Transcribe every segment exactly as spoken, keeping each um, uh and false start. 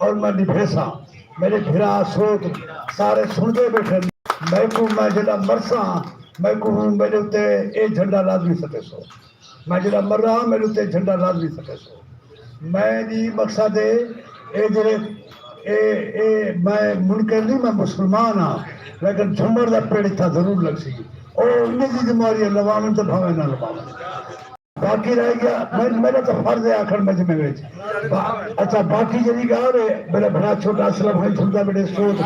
اور میں نبھیساں۔ میݙے بھرا سوت سارے سݨدے ٻیٹھن۔ میکوں، میں جݙاں مرساں، میکوں میݙے اتے اے جھنڈا لازمی سٹیسو۔ میں جݙاں مراں، میݙے اتے جھنڈا لازمی سٹیسو۔ میں دی مقصد اے، اے جڑے، اے، اے میں منکر نہیں، میں مسلمان ہاں، لیکن جھمر دا پیڑ اتھاں ضرور لڳسی۔ او انہیں دی ذمہ واری ہے، لواون تے بھاویں نہ لواون۔ باقی رہ ڳیا، میں، میݙا تاں فرض ہے آکھݨ مجمع وچ۔ با-، اچھا، باقی جیڑھی ڳالھ ہے، میݙا بھرا چھوٹا اسلم بھائی جھلدا، میݙے سوت،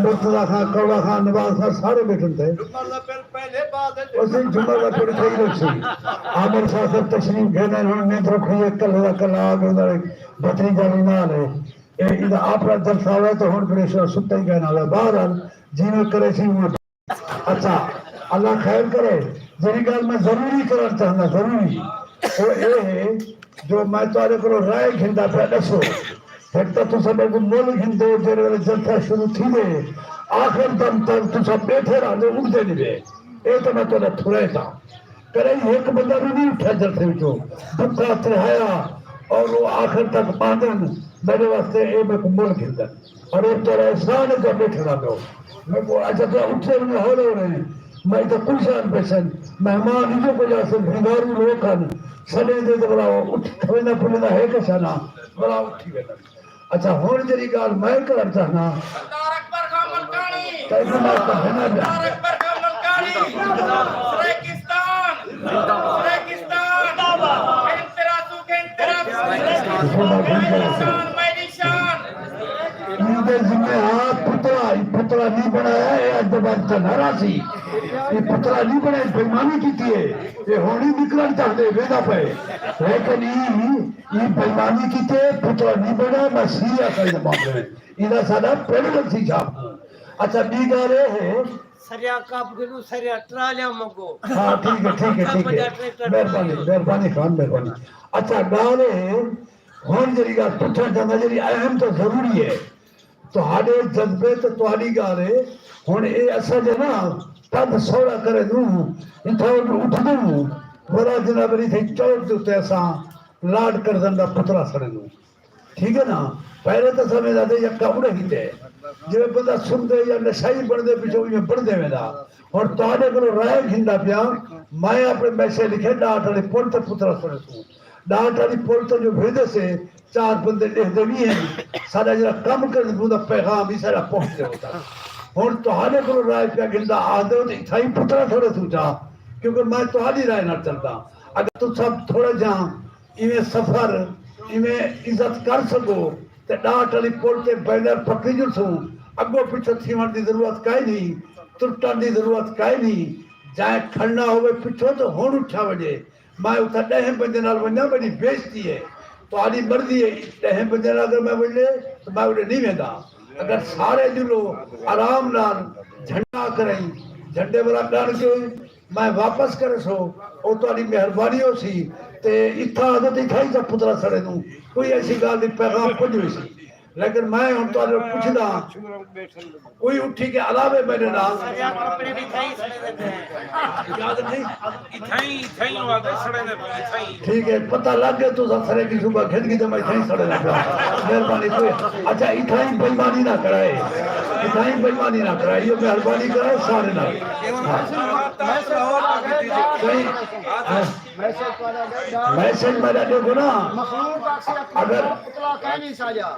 مرتضی خان، کوڑا خان، نواز خان، سارے ٻیٹھن تے۔ اسیں جھمر دا پڑ کھئی رکھسی۔ عامر صاحب تشریف گھن آئے، ہݨ نیند رکھݨی ہے، کلھے دا کلھا آ ڳئے، انہاں نے بھتریجا وی نال ہے۔ اے ایندا آپݨا جلسہ ہووے تاں ہݨ پریشان ستا ہی کائنا ہووے۔ بہرحال، جیویں کریسی اونویں۔ اچھا، اللہ خیر کرے۔ جیڑھی ڳالھ میں ضروری کرݨ چاہنداں، ضروری، او اے ہے جو میں تہاݙے کولوں رائے گھندا پیا، ݙسو۔ ہک تاں تساں میکوں مُل گھندے، جیڑھے ویلے جلسہ شروع تھیندے، آخر دم تک تساں ٻیٹھے رہندے، اٹھدے نی وے۔ اے تاں میں تہاݙا تھریت ہاں۔ کݙاہیں ہک بندہ وی نی اٹھیا جلسے وچوں، بکھا ترہایا، اور او آخر تک ٻاندن۔ میݙے واسطے اے میکوں مُل گھندن۔ اور اے تہاݙا احسان ہے جو ٻیٹھے رہندے ہو۔ میکوں اچھا تاں اٹھے وی ہولے ہولے ہیں۔ میں تاں کجھ شان پیسن، مہمان ایجھو کجھ آسن، بھنگارو لوک ہن، سݙیندے تاں بھلا او اٹھ کھویندا پلیندا ہے کسا نہ، بھلا اٹھی ویندن۔ اچھا، ہݨ جیڑھی ڳالھ میں کرݨ چاہنا، سردار اکبر خان ملکانی، تینوں میں کہنا پیا۔ سردار اکبر خان ملکانی، سرائیکستان، سرائیکستان، گھن تیرا سو، گھن تیرا سو، میری شان، میری شان۔ ایندے ذمہ ہا پتلا، اے پتلا نہیں بݨایا، اے اڄ دے بعد تے نہ راہسی۔ اے پتلا نہیں بݨایا، بےایمانی کیتی ہے۔ اے ہݨ ہی نکلݨ چاہندے، ویندا پئے۔ لیکن اے، اے بےایمانی کیتی ہے، پتلا نہیں بݨایا، میں سیریس ہاں ایندے معاملے وچ۔ ایندا ساݙا پنڈ لڳسی چھاپ۔ اچھا، ٻی ڳالھ اے ہے، سریا کپ گھنو، سریا ٹرالیاں منگو۔ ہاں، ٹھیک ہے، ٹھیک ہے، ٹھیک ہے۔ مہربانی، مہربانی خان، مہربانی۔ اچھا، ڳالھ اے ہے، ہݨ جیڑھی ڳالھ پچھݨ چاہنداں، جیڑھی اہم تے ضروری ہے، تہاݙے جذبے تے تہاݙی ڳالھ ہے۔ ہݨ اے اساں جو نا پندھ سوڑا کریندوں، اتھاں اٹھدوں، ولا جناب علی تھئی چوک دے اتے اساں لارڈ کرزن دا پتلا سڑیندوں۔ ٹھیک ہے نا؟ پہلے تاں سمجھدا تے یکا اڑے ہی تے۔ جیویں بندہ سمدے یا نشائی بݨدے پچھوں ایویں بݨدے ویندا۔ ہݨ تہاݙے کولوں رائے گھندا پیاں، میں اپݨے میسج لکھے ݙاٹ آلی پل تے پتلا سݨیسوں۔ ݙاٹ آلی پل تے جو ویندے سے، چار بندے ݙیہدے وی ہن، ساݙا جیڑھا کم کرݨ دا پیغام وی ساݙا پہنچدے ہوندے۔ ہݨ تہاݙے کولوں رائے پیا گھندا، آہدے ہو تے اتھاں ہی پتلا سݨیسوں چا، کیونکہ میں تہاݙی رائے نال چلداں۔ اگر تساں تھوڑا جیہاں ایویں سفر، ایویں عزت کر سڳو تے ݙاٹ آلی پل تے بینر پکڑی جلسوں، اڳوں پچھوں تھیوݨ دی ضرورت کائنی، ترٹݨ دی ضرورت کائنی، جئیں کھڑنا ہووے پچھوں تے ہݨ اٹھیا ونڄے۔ میں اتھاں ݙہیں بندے نال ونڄاں، میݙی بےعزتی ہے، تہاݙی مرضی ہے، ݙہیں بندے نال اگر میں ونڄے تاں میں اݙے نہیں ویندا۔ اگر سارے جلو آرام نال جھنڈا کرائیں، جھنڈے والا ڳݨ کے میں واپس کریسوں، او تہاݙی مہربانی ہوسی۔ تے اتھاں آہدو تے اتھاں ہی تاں پتلا سڑیندوں، کوئی ایسی ڳالھ نہیں، پیغام پڄ ویسی۔ لیکن میں ہݨ تہاݙے کولوں پچھداں، کوئی اٹھی کے الاوے میݙے نال۔ اجازت نہیں؟ اتھائیں، اتھائیں آہدے سڑیندے پئے، اتھائیں۔ ٹھیک ہے، پتہ لڳ ڳیا تساں سرائیکی صوبہ گھن گھدے، میں اتھائیں سڑیندا پیاں۔ مہربانی کوئی، اچھا، اتھائیں بےایمانی نہ کرائے، اتھائیں بےایمانی نہ کرائے، اے مہربانی کرائے سارے نال۔ ہاں۔ صحیح۔ ہاں۔ میسج میݙا ݙیکھو نا، مخلوق آکھسی اکبر اگر خان پتلا کائنی ساݙا۔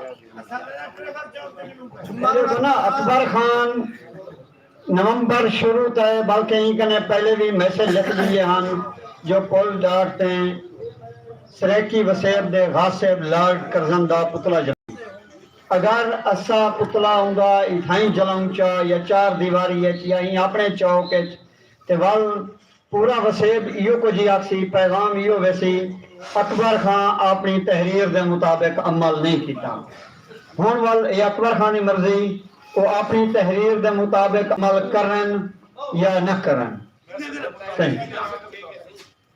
ݙیکھو نا، اکبر خان نومبر شروع تے، بلکہ ایں کنے پہلے وی میسج لکھ ݙیندے ہن جو پل ݙاٹ تے سرائیکی وسیب دے غاصب لارڈ کرزن دا پتلا جلائوں۔ اگر اساں پتلا اوندا اتھائیں جلاؤں چا یا چار دیواری اچ یا ایں اپݨے چوک اچ، تے ول پورا وسیب ایہو کجھ ہی آکھسی، پیغام ایہو ویسی، اکبر خان اپݨی تحریر دے مطابق عمل نہیں کیتا۔ ہݨ ول اے اکبر خان دی مرضی، او اپݨی تحریر دے مطابق عمل کرن یا نہ کرن۔ صحیح۔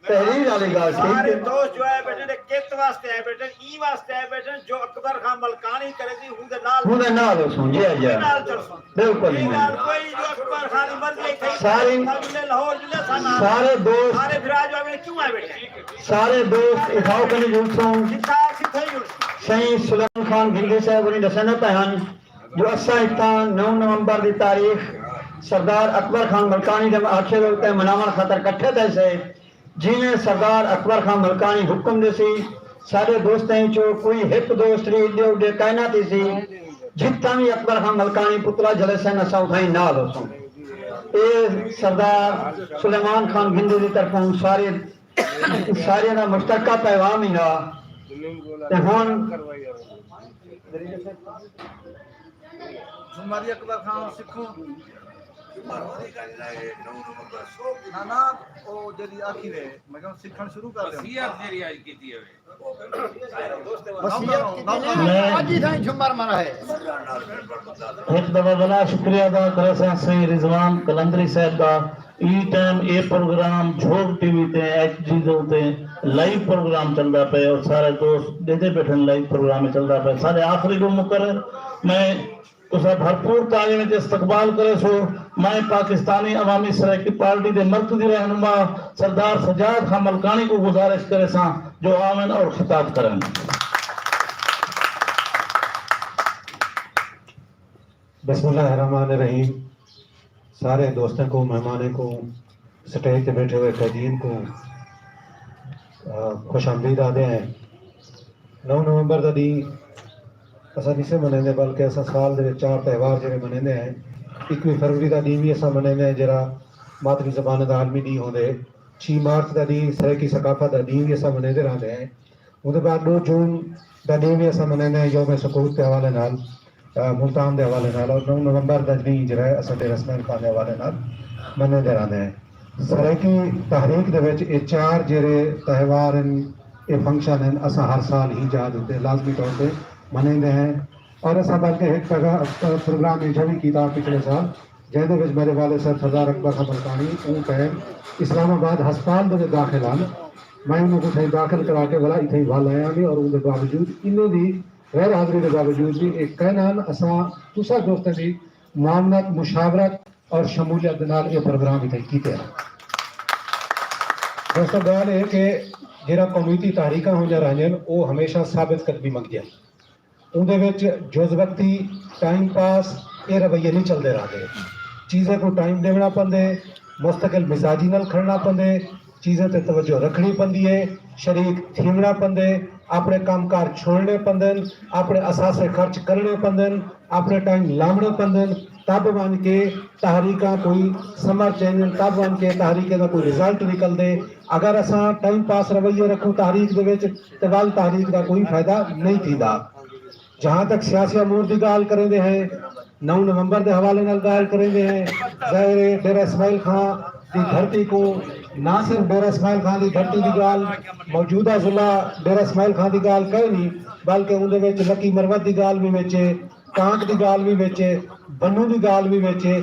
تحریر والی ڳالھ ٹھیک سارے ہے۔ دوست جو آئے بیٹھے نے، کت واسطے آئے بیٹھے، ایں واسطے آئے بیٹھے جو اکبر خان ملکانی کرے سی، اوندے نال، اوندے نال ہوسوں، جی، جی۔ نال چلسوں۔ بالکل اے نہیں۔ ڳالھ کوئی جو اکبر خان دی مرضی ہے، اتھاں ہی سارے، اتھاں جلے، لاہور جلے، ساݙا سارے دوست، سارے بھرا جو آئے کیوں آئے بیٹھے؟ سارے دوست اتھاؤ کنی جلسوں۔ کتھا، کتھا ہی جلسوں۔ سئیں سلیمان خان گھندی صاحب ہوری ݙسیندے پئے ہن جو اساں اتھاں نو نومبر دی تاریخ سردار اکبر خان ملکانی دے آکھیے دے اتے مناوݨ خاطر کٹھے تھئے سے۔ جیویں سردار اکبر خان ملکانی حکم ݙیسی، ساݙے دوستیں اچوں کوئی ہک دوست وی اݙے اݙے کائنا تھیسی۔ جتھاں وی اکبر خان ملکانی پتلا جھلیسن، اساں اتھائیں نال ہوسوں۔ اے سردار سلیمان خان گھندی دی طرفوں سارے ساریاں دا مشترکہ پیغام ہی ہا۔ تے ہݨ جماری اکبر خان سکھوں۔ نہ نہ، او جڑی آکھی وے، میں کہوں سکھݨ شروع کر دے۔ وصیت جڑی آج کیتی ہوئے۔ میں ہک دفعہ ولا شکریہ ادا کرے ساں سئیں رضوان قلندری صاحب دا۔ ایں ٹائم اے پروگرام جھوک ٹی وی تے ایچ ڈی دے اتے لائیو پروگرام چلدا پئے اور سارے دوست ڈیدے بیٹھن لائیو پروگرام چلدا پئے۔ سارے آخری ڈو مقرر میں تساں بھرپور تالیاں وچ استقبال کریسو۔ میں پاکستانی عوامی سرائیکی پارٹی دے مرکزی رہنما سردار سجاد خان ملکانی کوں گزارش کریساں جو آون اور خطاب کرن۔ بسم اللہ الرحمن الرحیم۔ سارے دوستیں کوں، مہمانیں کوں، سٹیج تے بیٹھے ہوئے قیدین کوں خوش آمدید آدھے ہیں۔ نو نومبر دا ڈینہہ اساں نسے منیندے، بلکہ اساں سال دے وچ چار تہوار جیڑھے منیندے ہیں۔ اکوی فروری دا ڈینہہ وی اساں منیندے ہیں جیڑھا مادری زبانیں دا عالمی ڈینہہ ہوندے۔ چھی مارچ دا ڈینہہ سرائیکی ثقافت دا ڈینہہ وی اساں منیندے رہندے ہیں۔ اوندے بعد ݙو جون دا ݙینھ وی اساں منیندے ہیں یوم سقوط دے حوالے نال، ملتان دے حوالے نال، اور نو نومبر دا ݙینھ جیڑھا ہے اساں ݙیرہ اسماعیل خان دے حوالے نال منیندے رہندے ہیں۔ سرائیکی تحریک دے وچ اے چار جیڑھے تہوار ہن، اے فنکشن ہن، اساں ہر سال ہی جاہ دے اتے لازمی طور تے منیندے ہیں۔ اور اساں بلکہ ہک پروگرام ایجھا وی کیتا پچھلے سال، جیندے وچ میݙے والد صاحب سردار اکبر خان ملکانی اوں ٹائم اسلام آباد ہسپتال دے وچ داخل ہن۔ میں انہاں کوں اتھائیں داخل کرا کے ولا اتھائیں ول آیا ہاں اور اوندے باوجود انہاں دی غیر حاضری دے باوجود وی اے کائناں ہن۔ اساں تساں دوستاں دی معاونت، مشاورت اور شمولیت دے نال اے پروگرام اتھائیں کیتے ہن۔ دوستو، ڳالھ اے کہ جیڑھا قومیتی تحریکاں ہوندیاں رہندیاں ہن او ہمیشہ ثابت قدمی منگدیاں ہن۔ اوندے وچ جز وقتی، ٹائم پاس، اے رویے نی چلدے رہندے۔ چیزیں کوں ٹائم ݙیوݨا پندے، مستقل مزاجی نال کھڑݨا پندے، چیزیں تے توجہ رکھݨی پندی اے، شریک تھیوݨا پندے، اپݨے کم کار چھوڑݨے پندن، اپݨے اثاثے خرچ کرݨے پندن، اپݨے ٹائم لاوݨے پندن، تب ونڄ کے تحریکاں کوئی ثمر چیندن، تب ونڄ کے تحریکیں دا کوئی رزلٹ نکلدے۔ اگر اساں ٹائم پاس رویے رکھوں تحریک دے وچ تے ول تحریک دا کوئی فائدہ نئیں تھیندا۔ جہاں تک سیاسی امور دی ڳالھ کریندے ہیں، نو نومبر دے حوالے نال ڳالھ کریندے ہیں، ظاہر ہے ڈیرہ اسماعیل خان دی دھرتی کوں نہ صرف ڈیرہ اسماعیل خان دی دھرتی دی ڳالھ، موجودہ ضلع ڈیرہ اسماعیل خان دی ڳالھ کائنی، بلکہ اوندے وچ لکی مروت دی ڳالھ وی وچ ہے، ٹانک دی ڳالھ وی وچ ہے، بنوں دی ڳالھ وی وچ ہے۔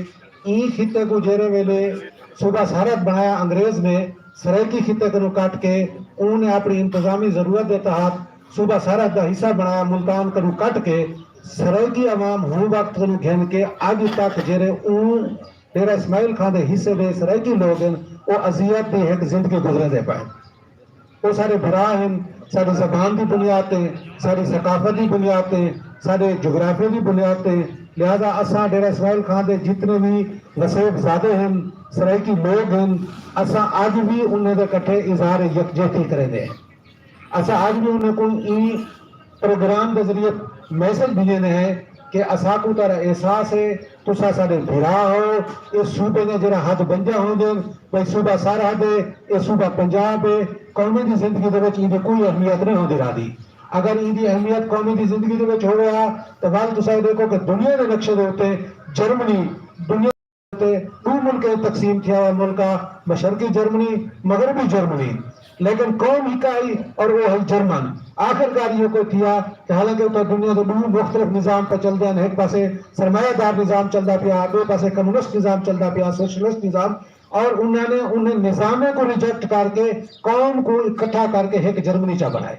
ایں خطے کوں جیرھے ویلے صوبہ سرحد بݨایا انگریز نے، سرائیکی خطے کنوں کٹ کے اوں نے اپݨی انتظامی ضرورت دے تحت صوبہ سرحد دا حصہ بݨایا، ملتان کنوں کٹ کے سرائیکی عوام ہوں وقت کنوں گھن کے اڄ تک جیرھے اوں ڈیرہ اسماعیل خان دے حصے دے سرائیکی لوگ ہن او اذیت دی ہک زندگی گزریندے پئے ہن۔ او ساݙے بھرا ہن، ساݙی زبان دی بنیاد تے، ساݙی ثقافت دی بنیاد تے، ساݙے جغرافیہ دی بنیاد تے۔ لہذا اساں ڈیرہ اسماعیل خان دے جتنے وی وسیب زادے ہن، سرائیکی لوگ ہن، اساں اڄ وی انہیں دے کٹھے اظہار یکجہتی کریندے ہیں۔ اساں اڄ وی انہیں کوں ایں پروگرام دے ذریعے میسج ݙیندے ہیں کہ اساکوں تہاݙا احساس ہے، تساں ساݙے بھرا ہو۔ اے صوبے دا جیڑھا حد بنجا ہوندے، بھئی صوبہ سرحد ہے، اے صوبہ پنجاب ہے، قومی دی زندگی دے وچ ایندی کوئی اہمیت نہیں ہوندی رہندی۔ اگر ایندی اہمیت قومی دی زندگی دے وچ ہووے ہا تاں ول تساں اے ݙیکھو کہ دنیا دے نقشے دے اتے جرمنی دنیا تے ݙو ملکیں اچ تقسیم تھیا ہویا ملک ہا، مشرقی جرمنی، مغربی جرمنی، لیکن قوم ہک ہئی اور او ہئی جرمن۔ آخر کار ایہو کجھ تھیا کہ حالانکہ اتھاں دنیا دے ݙو مختلف نظام پئے چلدے ہن، ہک پاسے سرمایہ دار نظام چلدا پیا ہا، ٻئے پاسے کمیونسٹ نظام چلدا پیا ہا، سوشلسٹ نظام، اور انہاں نے انہیں نظامیں کوں ریجیکٹ کر کے قوم کوں اکٹھا کر کے ہک جرمنی چا بݨائے۔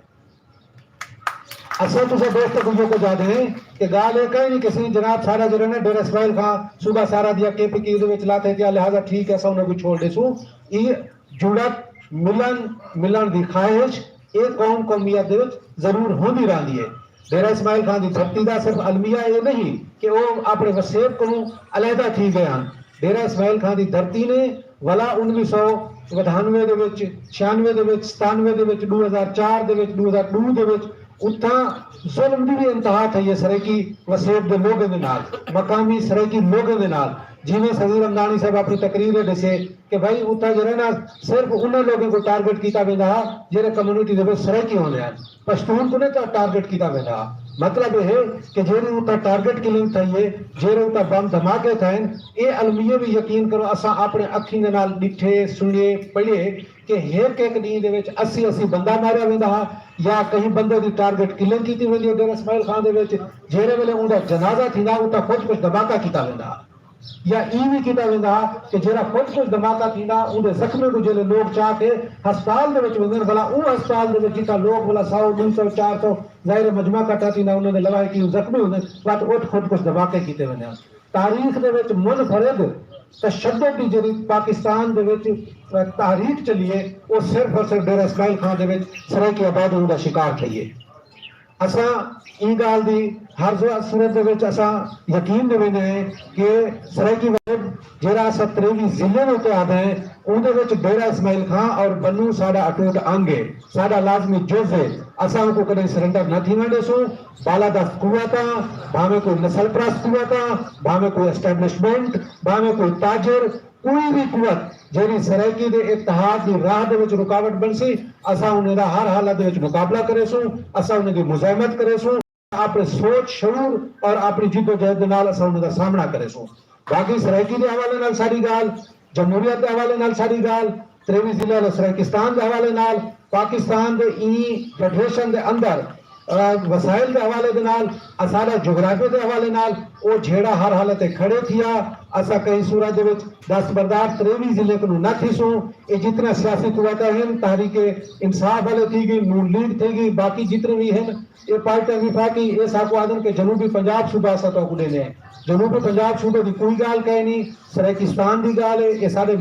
اساں تساں دوستاں کوں ایہو کجھ آہدے ہیں کہ ڳالھ اے کائنی کہ سئیں جناب ساݙا جیڑھا نا ڈیرہ اسماعیل خان صوبہ سرحد یا کے پی کے دے وچ لاتھے تھیا، لہذا ٹھیک ہے اساں انہاں کوں چھوڑ ݙیسوں۔ اے جڑت، ملݨ ملݨ دی خواہش اے قوم قومیت دے وچ ضرور ہوندی رہندی ہے۔ ڈیرہ اسماعیل خان دی دھرتی دا صرف المیہ اے نہیں کہ او اپݨے وسیب کنوں علیحدہ تھی ڳئے ہن۔ ڈیرہ اسماعیل خان دی دھرتی نے ولا انویہہ سو ودھانوے دے وچ، چھیانوے دے وچ، ستانوے دے وچ، ݙو ہزار چار دے وچ، ݙو ہزار ݙو دے وچ اتھاں ظلم دی وی انتہا تھئی ہے سرائیکی وسیب دے لوگیں دے نال، مقامی سرائیکی لوگیں دے نال۔ جیویں صغیر ہمدانی صاحب اپݨی تقریر اچ ݙسے کہ بھائی اتھاں جیڑھا نا صرف انہاں لوگیں کوں ٹارگٹ کیتا ویندا ہا جیڑھے کمیونٹی دے وچ سرائیکی ہوندے ہن۔ پشتون کوں نہ ٹارگٹ کیتا ویندا۔ مطلب اے ہے کہ جیڑھی اتھاں ٹارگٹ کلنگ تھئی ہے، جیڑھے اتھاں بم دھماکے تھئن، اے المیے وی یقین کرو اساں اپݨے اکھیں دے نال ݙٹھے، سݨیے، پڑھیے کہ ہک ہک ݙینہہ دے وچ اسی اسی بندہ ماریا ویندا ہا یا کہیں بندے دی ٹارگٹ کلنگ کیتی ویندی ہے ڈیرہ اسماعیل خان دے وچ، جیڑھے ویلے اوندا جنازہ تھیندا اتھاں خود کچھ دھماکہ کیتا ویندا ہا۔ یا ایں وی کیتا ویندا ہا کہ جیڑھا خود کچھ دھماکہ تھیندا اوندے زخمی کوں جیلے لوگ چا کے ہسپتال دے وچ ویندن بھلا اوں ہسپتال دے وچ جتھاں لوگ بھلا سو ڈو سو چار سو ظاہر ہے مجمع کٹھا تھیندا انہاں دے لواحقین زخمی ہوندن وت اتھ خود کچھ دھماکے کیتے ویندے ہن۔ تاریخ دے وچ منفرد تشدد دی جیڑھی پاکستان دے وچ تحریک چلی ہے او صرف اور صرف ڈیرہ اسماعیل خان دے وچ سرائیکی آبادی اوندا شکار تھئی ہے۔ اساں ایں ڳالھ دی ہر صورت دے وچ اساں یقین ݙیویندے ہیں کہ سرائیکی وسیب جیڑھا اساں تریوی ضلعیں دے اتے آہدے ہیں اوندے وچ ڈیرہ اسماعیل خاں اور بنوں ساݙا اٹوٹ انگ ہے، ساݙا لازمی جز ہے۔ اساں اونکوں کݙہیں سرنڈر نہ تھیوݨ ݙیسوں۔ بالادست قوتاں، بھانویں کوئی نسل پرست قوتاں، بھانویں کوئی اسٹیبلشمنٹ، بھانویں کوئی تاجر، کوئی وی قوت جیڑھی سرائیکی دے اتحاد دی راہ دے وچ رکاوٹ بݨسی، اساں انہیں دا ہر حالت دے وچ مقابلہ کریسوں، اساں انہیں دی مزاحمت کریسوں، اپݨے سوچ شعور اور اپݨی جدوجہد دے نال اساں انہیں دا سامݨا کریسوں۔ باقی سرائیکی دے حوالے نال ساݙی ڳالھ، جمہوریت دے حوالے نال ساݙی ڳالھ، تریوی ضلع آلا سرائیکستان دے حوالے نال پاکستان دے ایں فیڈریشن دے اندر وسائل دے حوالے دے نال اساݙا جغرافیہ دے حوالے نال او جھیڑا ہر حالت تے کھڑے تھیا۔ اساں کہیں صورت دے وچ دستبردار تریوی ضلع کنوں نہ تھیسوں۔ اے جتنا سیاسی قوتاں ہن، تحریک انصاف والے تھی گئی، نون لیگ تھی گئی، باقی جتنے وی ہن، اے پارٹیاں وفاقی اے ساکوں آہدن کہ جنوبی پنجاب صوبہ اساں تہاکوں ݙیندے ہیں۔ جنوبی پنجاب صوبے دی کوئی ڳالھ کائنی، سرائیکستان دی ڳالھ ہے، اے ساݙے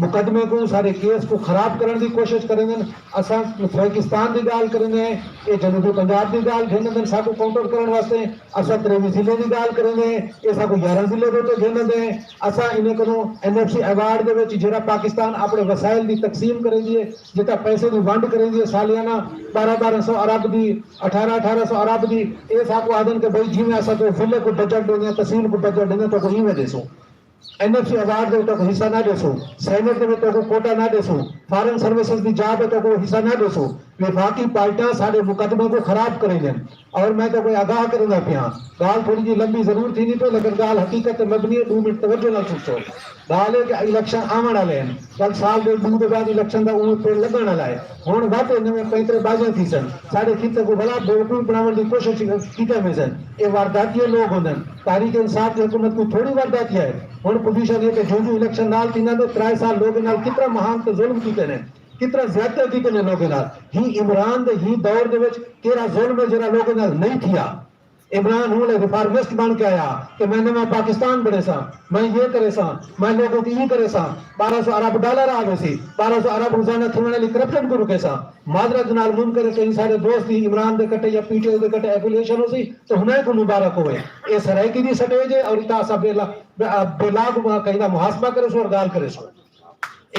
مقدمے کوں، ساݙے کیس کوں خراب کرݨ دی کوشش کریندن۔ اساں سرائیکستان دی ڳالھ کریندے ہیں، اے جنوبی پنجاب دی ڳالھ گھن آندن ساکوں کاؤنٹر کرݨ واسطے۔ اساں تریوی ضلع دی ڳالھ کریندے ہیں، اے ساکوں یارہاں ضلع دے اتے گھن آندے ہیں۔ اساں انہیں کنوں این ایف سی ایوارڈ دے وچ جیڑھا پاکستان اپݨے وسائل دی تقسیم کریندی ہے، جتھاں پیسے دی ونڈ کریندی ہے سالیانہ بارہ بارہ سو ارب دی، اٹھارہ اٹھارہ سو ارب دی، اے ساکوں آہدن کہ بھئی جیویں اساں توں ضلع کوں بجٹ ݙیندے ہیں، تحصیل کوں بجٹ ݙیندے ہیں، تہاکوں اینویں ݙیسوں۔ این ایف سی ایوارڈ دے وچ تہاکوں حصہ نہ ݙیسوں، سینیٹ دے وچ تہاکوں کوٹا نہ ݙیسوں، فارن سروسز دی جاب دے تہاکوں حصہ نہ ݙیسوں۔ وفاقی پارٹیاں ساݙے مقدمے کوں خراب کریندن۔ اور میں تہاکوں آگاہ کریندا پیاں، ڳالھ تھوڑی جی لمبی ضرور تھیندی پئی لیکن ڳالھ حقیقت تے مبنی ہے، ݙو منٹ توجہ نال سݨسو۔ ڳالھ ہے کہ الیکشن آوݨ آلے ہن، کل سال ݙیڈھ ݙو دے بعد الیکشن دا اونہہ پھر لڳݨ آلا ہے۔ ہݨ وت نویں پینترے بازیاں تھیسن، ساݙے خطے کوں ولا بیوقوف بݨاوݨ دی کوشش کیتے ویسن۔ اے وارداتیے لوک ہوندن، تحریک انصاف دی حکومت کوئی تھوڑی وارداتی ہے۔ ہݨ پوزیشن ہے کہ جوں جوں الیکشن نال تھیندا پئے، ترائے سال لوکیں نال کتنا مہانت تے ظلم کیتے نے، کتنا زیادتیاں کیتے نے لوکیں نال۔ ہی عمران دے ہی دور دے وچ کیڑھا ظلم ہے جیڑھا لوکیں نال نہیں تھیا؟ عمران ہوں لے ریفارمسٹ بݨ کے آیا کہ میں نواں پاکستان بݨیساں، میں یہ کریساں، میں لوکیں کوں ایں کریساں۔ بارہ سو ارب ڈالر آ ویسی، بارہ سو ارب روزانہ تھیوݨ آلی کرپشن کوں رکیساں۔ معذرت نال ممکن ہے کہیں ساݙے دوست دی عمران دے کٹے یا پی ٹی آئی دے کٹے ایفیلیشن ہوسی، تو ہنائیں کوں مبارک ہووے۔ اے سرائیکی دی سٹیج ہے اور اتھاں اساں بے لا-، بے، بے لاگ کہیں دا محاسبہ کریسوں اور ڳالھ کریسوں۔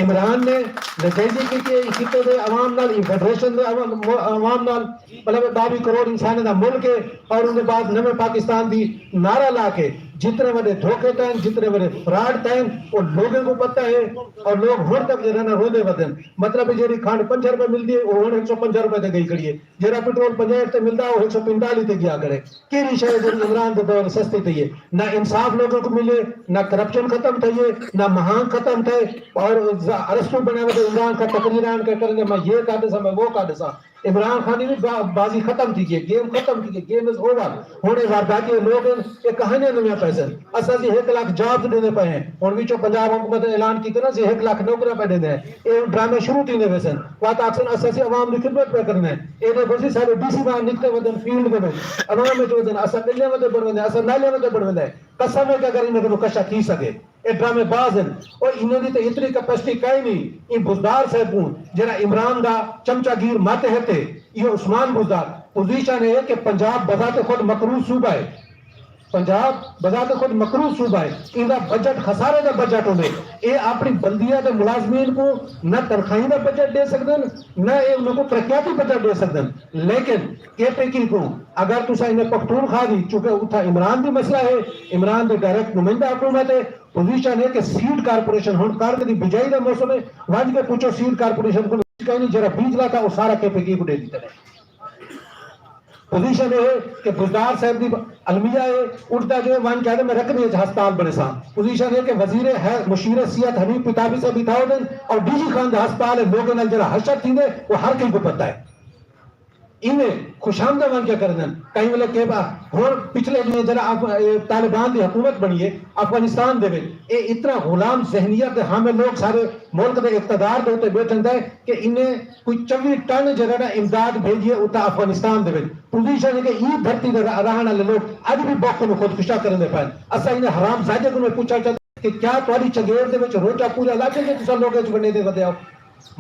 عمران نے نجائزی کیتی ہے، ایں خطے دے عوام نال، ایں فیڈریشن دے عوام، عوام نال، مطلب ٻاویہہ کروڑ انسانیں دا ملک ہے، اور اوندے بعد نویں پاکستان دی نعرہ لا کے جتنے وݙے دھوکے تھئن، جتنے وݙے فراڈ تھئن، او لوکیں کوں پتہ ہے، اور لوک ہݨ تک جیڑھا نا روندے ودن۔ مطلب جیڑھی کھنڈ پنج روپے ملدی ہے، او ہݨ ہک سو پنجاہ روپے تے ڳئی کھڑی ہے۔ جیڑھا پٹرول پنجاہ تے ملدا، او ہک سو پنجتالیس تے ڳیا کھڑے۔ کیڑھی شے جیڑھی عمران دے دور سستی تھئی ہے؟ نہ انصاف لوکیں کوں ملے، نہ کرپشن ختم تھئی ہے، نہ مہانگ ختم تھئے۔ اور ز-، ارسطو بݨے ودے عمران خان تقریر آن کے کرے میں یہ کر ݙیساں، میں وہ کر ݙیساں۔ عمران خان دی وی با-، بازی ختم تھی ڳئی ہے، گیم ختم تھی ڳئی، گیم از اوور۔ ہݨ اے وارداتی لوک ہن، اے کہانیاں نویاں پئے سن۔ اساں اسی ہک لکھ جابز ݙیندے پئے ہیں۔ ہݨ وچوں پنجاب حکومت نے اعلان کیتے نا، اسی ہک لکھ نوکریاں پئے ݙیندے ہیں۔ اے ہݨ ڈرامے شروع تھیندے ویسن۔ وت آکھسن اساں اسی عوام دی خدمت پئے کریندے ہیں۔ اے ݙیکھو اسی ساݙے ڈی سی باہر نکلے ودن، فیلڈ دے وچ عوام وچ ودن، اساں ڳلیاں ودے بݨ ویندے، اساں نالیاں ودے بݨ ویندے۔ قسم ہے کہ اگر انہیں کنوں کشا تھی سڳے۔ اے ڈرامے باز ہن۔ او انہاں دی تے اتنی کیپیسٹی کائے نی۔ ایں بزدار صاحب کوں جیڑھا عمران دا چمچہ گیر ماتحت ہے، ایہو عثمان بزدار۔ پوزیشن اے کہ پنجاب بذات خود مکروہ صوبہ ہے۔ پنجاب بذات خود مکروہ صوبہ ہے۔ ایندا بجٹ خسارے دا بجٹ ہوندے۔ اے اپنی بلدیہ دے ملازمین کوں نہ تنخواہیں دا بجٹ ݙے سڳدن، نہ اے انہاں کوں ترقیاتی بجٹ ݙے سڳدن۔ لیکن کے پی کے کوں اگر تساں انہیں پختونخوا دی، چونکہ اتھاں عمران دی مسئلہ ہے، عمران دی ڈائریکٹ نمائندہ حکومت ہے، پوزیشن ہے کہ سیڈ کارپوریشن ہݨ کݨک دی بجائی دا موسم ہے، ونڄ کے پچھو سیڈ کارپوریشن کوں کہیں جیڑھا بیج لاتا او سارا کے پی کے کوں ݙے ݙتے۔ پوزیشن اے ہے کہ بزدار صاحب دی المیہ اے، اٹھدا جو ہے ونڄ کہہ دے میں رقمی اچ ہسپتال بݨیساں۔ پوزیشن اے کہ وزیر ہے، مشیر صحت حنیف پتابی صاحب اتھاں ہوندن اور ڈی جی خان دا ہسپتال ہے، لوگوں نال جیڑھا حشر تھیندے او ہر کہیں کوں پتہ ہے۔ ایویں خوش آمدہ ونڄ کے کریندن۔ کہیں ویلے کہ با-، ہݨ پچھلے ݙینھ جیڑھا اف-، اے طالبان دی حکومت بݨی ہے افغانستان دے وچ، اے اتنا غلام ذہنیت دے حامل لوگ سارے ملک دے اقتدار دے اتے ٻیٹھن دے کہ انہیں کوئی چوی ٹن جیڑھا نا امداد بھیجی ہے اتھاں افغانستان دے وچ۔ پوزیشن ہے کہ ایں دھرتی دے رہ-، رہݨ والے لوگ اڄ وی بوکھ کوں خودکشا کریندے پئن۔ اساں انہیں حرام زادے کوں پچھݨ چاہندے کہ کیا تہاݙی چنگیڑ دے وچ روٹا پورا لا کے جے تساں لوکیں وچ ونڈیندے ودے آؤ؟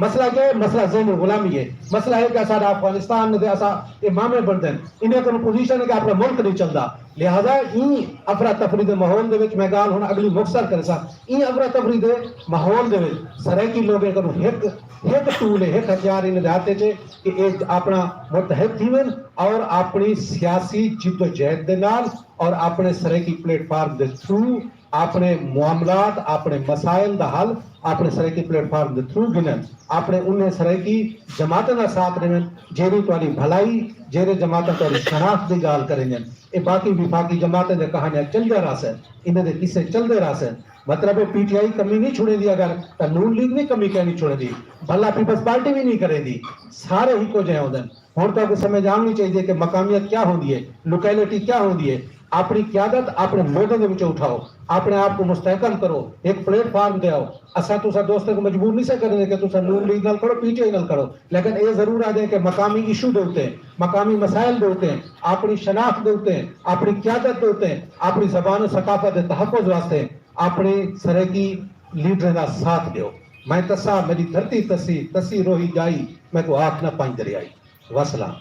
مسئلہ کیا ہے؟ مسئلہ ذہنی غلامی ہے۔ مسئلہ ہے کہ اساݙا افغانستان دے اساں امامے بݨدن، انہیں کوں پوزیشن ہے کہ اپݨا ملک نہیں چلدا۔ لہذا ایں افراتفری دے ماحول دے وچ میں ڳالھ ہݨ اڳلی مختصر کریساں۔ ایں افراتفری دے ماحول دے وچ سرائیکی لوگیں کوں ہک، ہک ٹول ہے، ہک ہتھیار انہیں دے ہتھ وچ ہے کہ اے اپݨا متحد تھیون اور اپݨی سیاسی جدوجہد دے نال اور اپݨے سرائیکی پلیٹ فارم دے تھرو اپݨے معاملات، اپݨے مسائل دا حل اپݨے سرائیکی پلیٹ فارم دے تھرو گھنن، اپݨے انہیں سرائیکی جماعتاں دا ساتھ ݙیون، جیڑھی تہاݙی بھلائی، جیڑھے جماعتاں تہاݙی شناخت دی ڳالھ کریندن۔ اے باقی وفاقی جماعتاں دے کہانیاں چلدیاں رہسن، انہیں دے قصے چلدے رہسن۔ مطلب ہے پی ٹی آئی کمی نہیں چھوڑیندی، اگر تاں نون لیگ نہیں کمی کائنی چھوڑیندی، بھلا پیپلز پارٹی وی نہیں کریندی، سارے ہکو جہے ہوندن۔ ہݨ تہاکوں سمجھ آوݨی چاہیدی ہے کہ مقامیت کیا ہوندی ہے، لوکیلٹی کیا ہوندی ہے۔ اپݨی قیادت اپݨے لوگوں دے وچوں اٹھاؤ، اپݨے آپ کوں مستحکم کرو، ہک پلیٹ فارم تے آؤ۔ اساں تساں دوستاں کوں مجبور نہیں سے کریندے کہ تساں نون لیگ نال کھڑو، پی ٹی آئی نال کھڑو، لیکن اے ضرور آہدے کہ مقامی ایشو دے اتے، مقامی مسائل دے اتے، اپݨی شناخت دے اتے، اپݨی قیادت دے اتے، اپݨی زبان و ثقافت دے تحفظ واسطے اپݨے سرائیکی لیڈریں دا ساتھ ݙیو۔ میں تساں، میݙی دھرتی تسی، تسی روہی ڄائی، میکوں آکھ نہ پنج دریائی۔ وسلام۔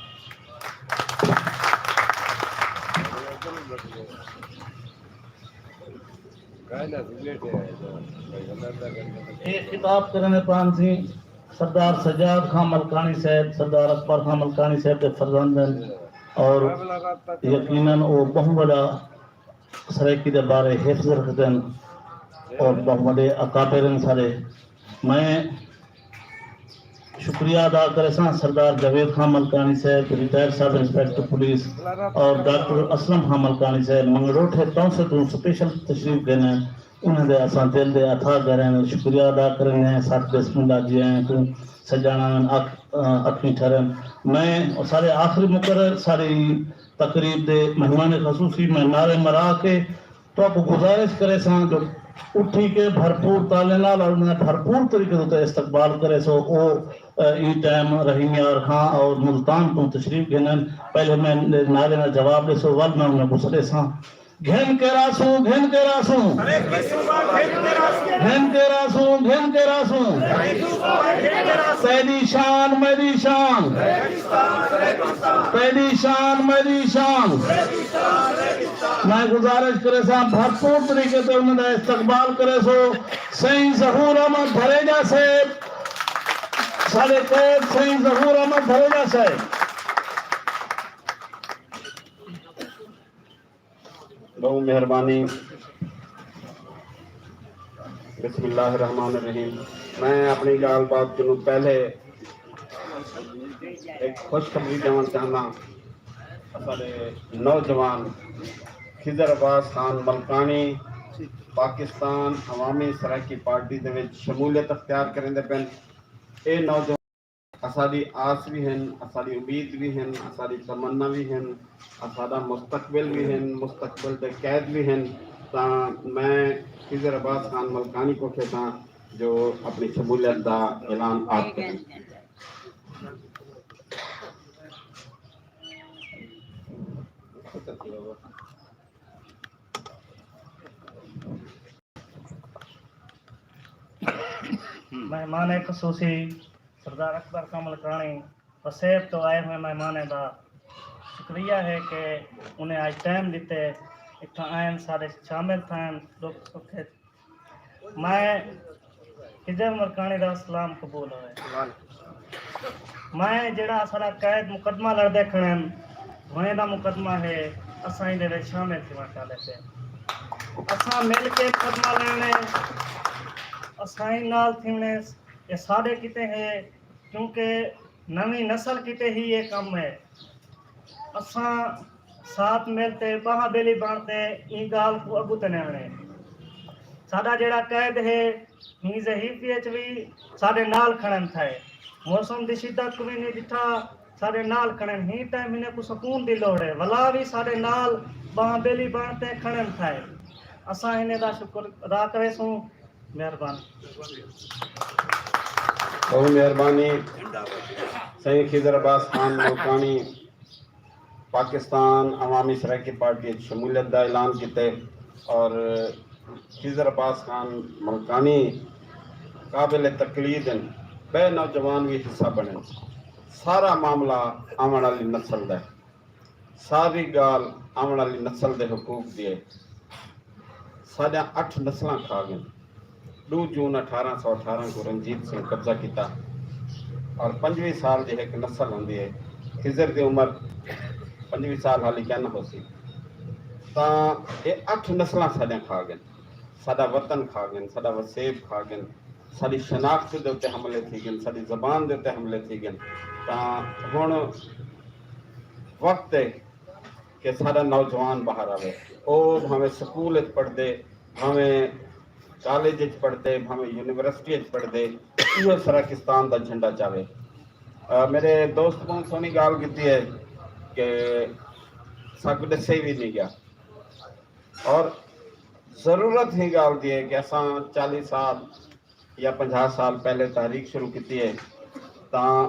اے خطاب کرݨ پان سی سردار سجاد خان ملکانی صاحب، سردار اکبر خان ملکانی صاحب دے فرزند ہن اور یقیناً او ٻہوں وݙا سرائیکی دے بارے حفظ رکھدن اور ٻہوں وݙے اکابر ہن سارے۔ میں شکریہ ادا کریساں سردار جاوید خان ملکانی صاحب، ریٹائرڈ سب انسپکٹر پولیس، اور ڈاکٹر اسلم خان ملکانی صاحب منگڑوٹھے تونسے توں سپیشل تشریف گھن آئن، انہاں دے اساں دل دے اتھاہ گھریں شکریہ ادا کریندے ہیں۔ سات بسم اللہ جی آئیں کوں سڄاݨا اکھ، اکھیں ٹھرن۔ میں سارے آخری مقرر ساری تقریب دے مہمان خصوصی میں نعرے مرا کے تہاکوں گزارش کریساں جو اٹھی کے بھرپور تالیاں نال اور انہاں بھرپور طریقے تے استقبال کریسو۔ او، اے، ایں ٹائم رحیم یار خان اور ملتان توں تشریف گھنن۔ پہلے میں نعرے نال جواب ݙیسو، ول میں انہاں کوں سݙیساں۔ گھن کے راسوں، گھن کے راسوں۔ گھن کے راسوں، گھن کے راسوں۔ تیݙی شان، میݙی شان۔ تیݙی شان، میݙی شان۔ میں گزارش کریساں بھرپور طریقے تے انہاں دا استقبال کریسو۔ سئیں ظہور احمد دھریجہ صاحب، ساݙے قید سئیں ظہور احمد دھریجہ صاحب۔ ٻہوں مہربانی۔ بسم اللہ الرحمن الرحیم۔ میں اپݨی ڳالھ بات کنوں پہلے ہک خوشخبری ݙیوݨ چاہنداں۔ اساݙے نوجوان خضر عباس خان ملکانی پاکستان عوامی سرائیکی پارٹی دے وچ شمولیت اختیار کریندے پئن۔ اے نوجوان اساݙی آس وی ہن، اساݙی امید وی ہن، اساݙی تمنا وی ہن، اساݙا مستقبل وی ہن، مستقبل دے قید وی ہن۔ تاں میں خضر عباس خان ملکانی کوں کھیتاں جو اپݨی شمولیت دا اعلان آپ کرن۔ مہمان خصوصی سردار اکبر خان ملکانی وسیب تو آئے ہوئے مہمانیں دا شکریہ ہے کہ انہیں آج ٹائم دیتے، اتھاں آئن، سارے شامل تھین دکھ سکھ وچ۔ میں خضر ملکانی دا سلام قبول ہوئے۔ میں جڑا سارا قید مقدمہ لڑدے کھڑن، ہوئیں دا مقدمہ ہے، اساں ایندے وچ شامل تھیوݨ چاہندے پئے۔ اساں مل کے مقدمہ لڑݨے، اساں نال تھیوݨے، اے ساݙے کیتے ہے، کیونکہ نویں نسل کیتے ہی اے کم ہے۔ اساں ساتھ مل تے ٻاہاں ٻیلی بݨ تے ایں ڳالھ کوں اڳوں تے نہوݨے۔ ساݙا جیڑھا قید ہے، ہی زحیفی اچ وی ساݙے نال کھڑن تھئے۔ موسم دی شدت کوں وی نی ݙٹھا، ساݙے نال کھڑن۔ ہی ٹائم ہنے کوں سکون دی لوڑ ہے، ولا وی ساݙے نال ٻاہاں ٻیلی بݨ تے کھڑن تھئے۔ اساں ہنے دا شکر ادا کریسوں۔ مہربانی۔ بہت مہربانی۔ سائیں خضر عباس خان ملکانی پاکستان عوامی سرائیکی پارٹی اچ شمولیت دا اعلان کیتے اور خضر عباس خان ملکانی قابل تقلید ہن، ٻئے نوجوان وی حصہ بݨن۔ سارا معاملہ آوݨ آلی نسل دا ہے، ساری ڳالھ آوݨ آلی نسل دے حقوق دی ہے۔ ساݙیاں اٹھ نسلاں کھا ڳن۔ ݙو جون اٹھارہ سو اٹھارہ کوں رنجیت سنگھ قبضہ کیتا اور پنجویہہ سال دی ہک نسل ہوندی ہے۔ خضر دی عمر پنجویہہ سال حالی کیا نہ ہوسی، تاں اے اٹھ نسلاں ساݙیاں کھا ڳن، ساݙا وطن کھا ڳن، ساݙا وسیب کھا ڳن، ساݙی شناخت دے اتے حملے تھی ڳن، ساݙی زبان دے اتے حملے تھی ڳن۔ تاں ہݨ وقت ہے کہ ساݙا نوجوان ٻاہر آوے، او بھاویں سکول اچ پڑھدے، بھاویں کالج اچ پڑھدے، بھاویں یونیورسٹی اچ پڑھدے، ایہو سراکستان دا جھنڈا چاوے۔ میرے دوست بہت سوہنی ڳالھ کیتی ہے کہ ساکوں ݙسے وی نی ڳیا اور ضرورت ہی ڳالھ دی ہے کہ اساں چالیہہ سال یا پنجاہ سال پہلے تحریک شروع کیتی ہے، تاں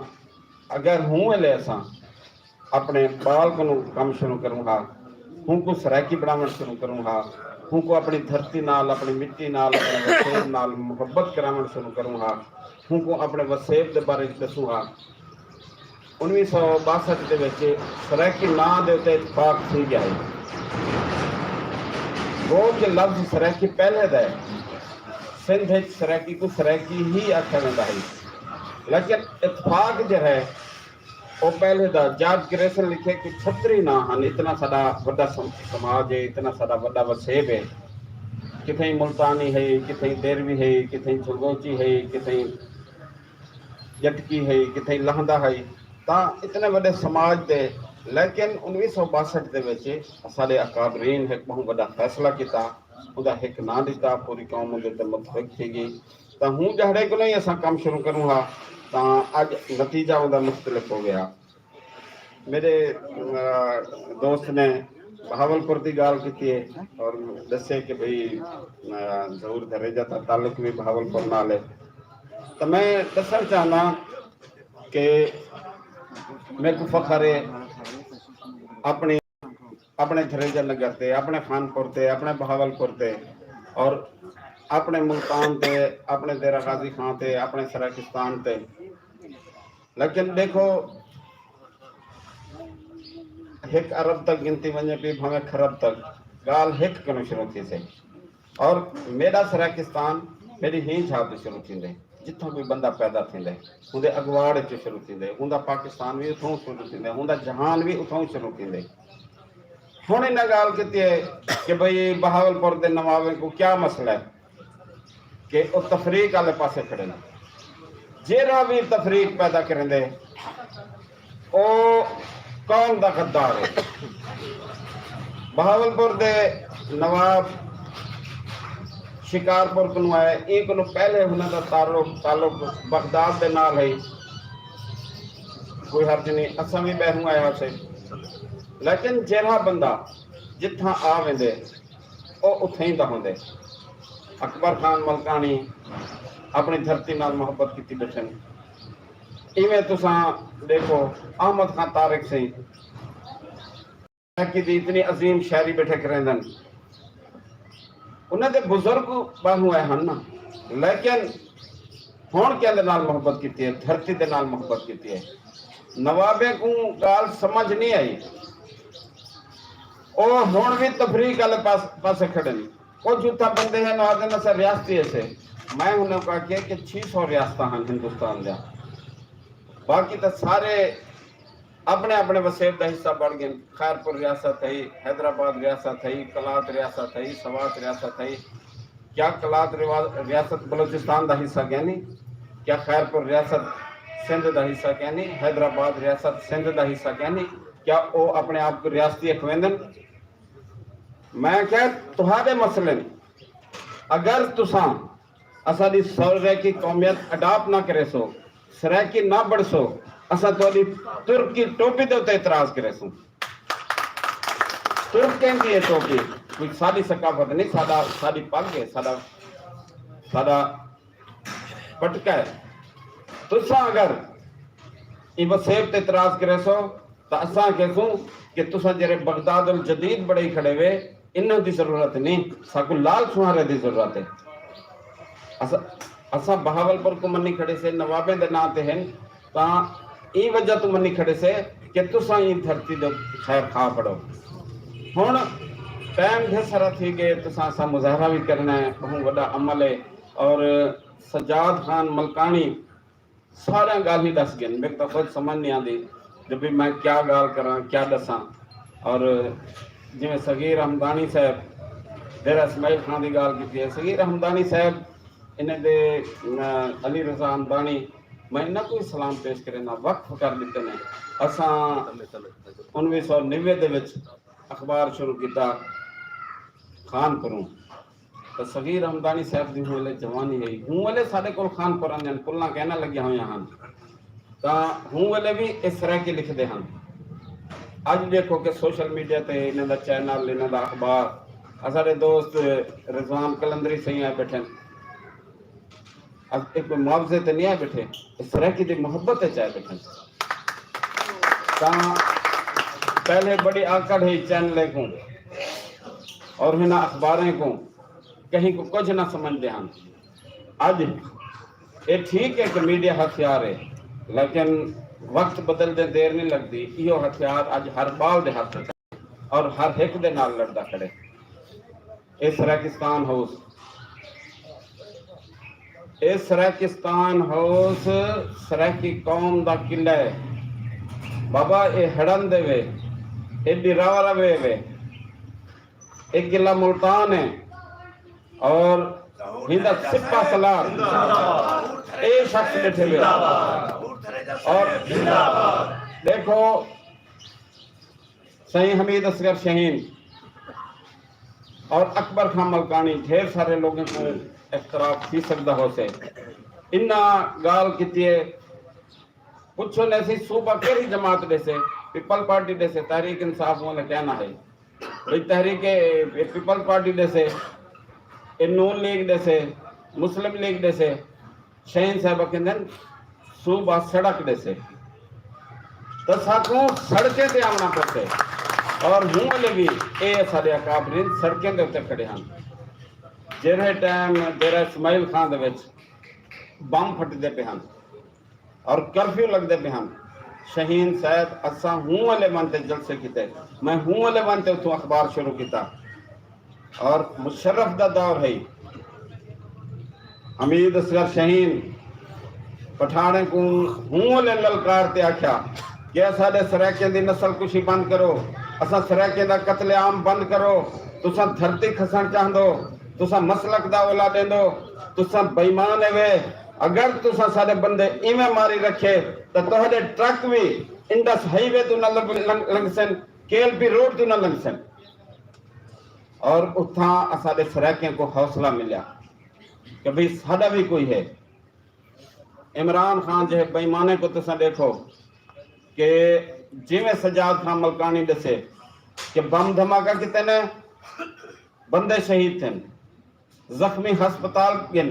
اگر ہوں ویلے اساں اپݨے ٻال کنوں کم شروع کروں ہا، ہوں کوں سرائیکی بݨاوݨ شروع کروں ہا، ہوں کوں اپݨی دھرتی نال، اپݨی مٹی نال، اپݨے وسیب نال محبت کراوݨ شروع کروں ہا، ہوں کوں اپݨے وسیب دے بارے وچ ݙسوں ہا۔ انویہہ سو باسٹھ دے وچ سرائیکی ناں دے اتے اتفاق تھی ڳیا ہئی۔ گو کہ لفظ سرائیکی پہلے دا ہے۔ سندھ اچ سرائیکی کوں سرائیکی ہی آکھیا ویندا ہئی، لیکن اتفاق جو ہے او پہلے دا۔ جارج گریسن لکھے کہ چھتری ناں ہن، اتنا ساݙا وݙا سم- سماج ہے، اتنا ساݙا وݙا وسیب ہے۔ کتھیں ملتانی ہئی، کتھیں دیروی ہئی، کتھیں جھنگوچی ہئی، کتھیں ڄٹکی ہئی، کتھیں لہندا ہئی، تاں اتنے وݙے سماج دے۔ لیکن انویہہ سو باسٹھ دے وچ اساݙے اکابرین ہک ٻہوں وݙا فیصلہ کیتا، اوندا ہک ناں ݙتا، پوری قوم اوندے تے متفق تھی ڳئی۔ تاں ہوں جہڑے کنوں ہی اساں کم شروع کروں ہا، تاں اڄ نتیجہ اوندا مختلف ہو ڳیا۔ میرے دوست نے بہاول پور دی ڳالھ کیتی ہے اور ݙسے کہ بھئی ظہور دھریجہ دا تعلق وی بہاول پور نال ہے۔ تاں میں ݙسݨ چاہنداں کہ میکوں فخر ہے اپݨی اپݨے دھریجہ نگر تے، اپݨے خان پور تے، اپݨے بہاول پور تے اور اپݨے ملتان تے، اپݨے دیرہ غازی خان تے، اپݨے سراکستان تے۔ لیکن ݙیکھو، ہک ارب تک گنتی ونڄے پئی، بھانویں کھرب تک، ڳالھ ہک کنوں شروع تھیسے۔ اور میݙا سراکستان میݙی ہی جھاپ تے شروع تھیندے، جتھاں کوئی بندہ پیدا تھیندے، اوندے اڳواڑ اچوں شروع تھیندے، اوندا پاکستان وی اتھوں شروع تھیندے، اوندا جہان وی اتھوں شروع تھیندے۔ ہݨ انہاں ڳالھ کیتی ہے کہ بھئی بہاول پور دے نوابیں کوں کیا مسئلہ ہے کہ او تفریق آلے پاسے کھڑے نے۔ جیڑھا وی تفریق پیدا کریندے او قوم دا غدار ہے۔ بہاول پور دے نواب شکارپور کنوں آئے، ایں کنوں پہلے انہاں دا تعلق تعلق بغداد دے نال ہئی۔ کوئی حرج نہیں، اساں وی ٻاہروں آئے ہاسے۔ لیکن جیڑھا بندہ جتھاں آ ویندے او اتھیں دا ہوندے۔ اکبر خان ملکانی اپݨی دھرتی نال محبت کیتی ٻیٹھن۔ ایویں تساں ݙیکھو، احمد خان طارق سئیں سرائیکی دی اتنی عظیم شاعری ٻیٹھے کریندن۔ انہاں دے بزرگ ٻاہروں آئے ہن نا، لیکن ہن کیندے نال محبت کیتی ہے؟ دھرتی دے نال محبت کیتی ہے۔ نوابیں کوں ڳالھ سمجھ نہیں آئی، او ہن وی تفریق والے پاس-، پاسے کھڑے نے۔ کجھ اتھاں بندے ہن، آہدن اساں ریاستی ہسے۔ میں انہاں کوں آکھیا کہ چھی سو ریاستاں ہن ہندوستان دیاں، باقی تاں سارے اپݨے اپݨے وسیب دا حصہ بݨ ڳئن۔ خیر پور ریاست ہئی، حیدرآباد ریاست ہئی، قلات ریاست ہئی، سوات ریاست ہئی۔ کیا قلات روا-، ریاست بلوچستان دا حصہ کینی؟ کیا خیر پور ریاست سندھ دا حصہ کینی؟ حیدرآباد ریاست سندھ دا حصہ کینی؟ کیا او اپݨے آپ کوں ریاستی اکھویندن؟ میں کہیا، تہاݙے مسئلے نے۔ اگر تساں اساݙی سرائیکی قومیت اڈاپٹ نہ کریسو، سرائیکی نہ بݨسو، اساں تہاݙی ترکی ٹوپی دے اتے اعتراض کریسوں۔ ترکیں دی اے ٹوپی کوئی ساݙی ثقافت نہیں، ساݙا، ساݙی پڳ ہے، ساݙا، ساݙا پٹکا ہے۔ تساں اگر ایں وسیب تے اعتراض کریسو، تاں اساں کہسوں کہ تساں جیڑھے بغداد الجدید بݨائی کھڑے وے، انہاں دی ضرورت نہیں، ساکوں لال سوہارے دی ضرورت ہے۔ اساں، اساں بہاول پور کوں منی کھڑے سے، نوابیں دے ناں تے ہن، تاں ایں وجہ توں منی کھڑے سے کہ تساں ایں دھرتی دے خیر خواہ بݨو۔ ہݨ ٹائم ڈھیر سارا تھی ڳئے، تساں اساں مظاہرہ وی کرݨا ہے، ٻہوں وݙا عمل ہے۔ اور سجاد خان ملکاݨی ساریاں ڳالھیں ݙس ڳئن، میکوں تاں خود سمجھ نہیں آندی جو بھی میں کیا ڳالھ کراں، کیا ݙساں۔ اور جیویں صغیر حمدانی صاحب ڈیرہ اسماعیل خان دی ڳالھ کیتی ہے، صغیر حمدانی صاحب انہیں دے، م-، علی رضا حمدانی، میں انہاں کوں وی سلام پیش کرینداں، وقف کر ݙتے نے۔ اساں انویہہ سو نوے دے وچ اخبار شروع کیتا خان پوروں۔ تاں صغیر حمدانی صاحب دی ہوں ویلے جوانی ہئی، ہوں ویلے ساݙے کول خان پور آندے ہن، پلاں کائناں لڳیاں ہوئیاں ہن، تاں ہوں ویلے وی اے سرائیکی لکھدے ہن۔ اڄ ݙیکھو کہ سوشل میڈیا تے انہاں دا چینل، انہاں دا اخبار، اساݙے دوست رضوان قلندری سئیں آئے ٻیٹھن۔ اے کوئی معاوضے تے نہیں آئے ٻیٹھے، اے سرائیکی دی محبت اچ آئے ٻیٹھے۔ تاں پہلے بڑی آکڑ ہئی چینلیں کوں اور انہاں اخباریں کوں، کہیں کوں کجھ نہ سمجھدے ہن۔ اڄ اے ٹھیک ہے کہ میڈیا ہتھیار ہے، لیکن وقت بدلدے دیر نہیں لڳدی۔ ایہو ہتھیار اڄ ہر ٻال دے ہتھ اچ اور ہر ہک دے نال لڑدا کھڑے۔ اے سرائیکستان ہاؤس، اے سرائیکستان ہاؤس سرائیکی قوم دا قلعہ ہے۔ بابا، اے ہڑن دے وے، اے ڈراوا وے وے، اے قلعہ ملتان ہے اور ہیندا سپہ سالار اے شخص ٻیٹھے وے۔ اور ݙیکھو، سئیں حمید اصغر شاہین اور اکبر خان ملکانی، ڈھیر سارے لوگوں کو اعتراف تھی سڳدا ہوسے۔ انہاں ڳالھ کیتی ہے، پچھو نے سی صوبہ کیڑھی جماعت ݙیسے؟ پیپل پارٹی ݙیسے، تحریک انصاف والے کہنا ہے بھئی تحریک پیپل پارٹی ݙیسے، اے نون لیگ ݙیسے، مسلم لیگ ݙیسے۔ شاہین صاحب آکھیندن صوبہ سڑک ݙیسے، تاں ساکوں سڑکیں تے آوݨا پوسے۔ اور ہوں ویلے وی اے ساݙے اکابرین سڑکیں دے اتے کھڑے ہن۔ جیڑھے ٹائم ڈیرہ اسماعیل خان دے وچ بم پھٹدے پئے ہن اور کرفیو لڳدے پئے ہن، شاہین صاحب اساں ہوں ویلے ونڄ تے جلسے کیتے، میں ہوں ویلے ونڄ تے اتھوں اخبار شروع کیتا۔ اور مشرف دا دور ہئی۔ حمید اصغر شاہین پٹھاݨیں کوں ہوں ویلے للکار تے آکھیا کہ اساݙے سرائیکیں دی نسل کشی بند کرو، اساں سرائیکیں دا قتل عام بند کرو، تساں دھرتی کھسݨ چاہندو، تساں مسلک دا اولا ݙیندو، تساں بے ایمان ہیوے۔ اگر تساں ساݙے بندے ایویں ماری رکھے تاں تہاݙے ٹرک وی انڈس ہائی وے توں نہ لنگھ-، لنگھ-، لنگھسن، کے ایل پی روڈ توں نہ لنگھسن۔ اور اتھاں اساݙے سرائیکیں کوں حوصلہ ملیا کہ بھئی ساݙا وی کوئی ہے۔ عمران خان جیہے بے ایمانیں کوں تساں ݙیکھو کہ جیویں سجاد خان ملکانی ݙسے کہ بم دھماکہ کیتے نے، بندے شہید تھن، زخمی ہسپتال ڳن،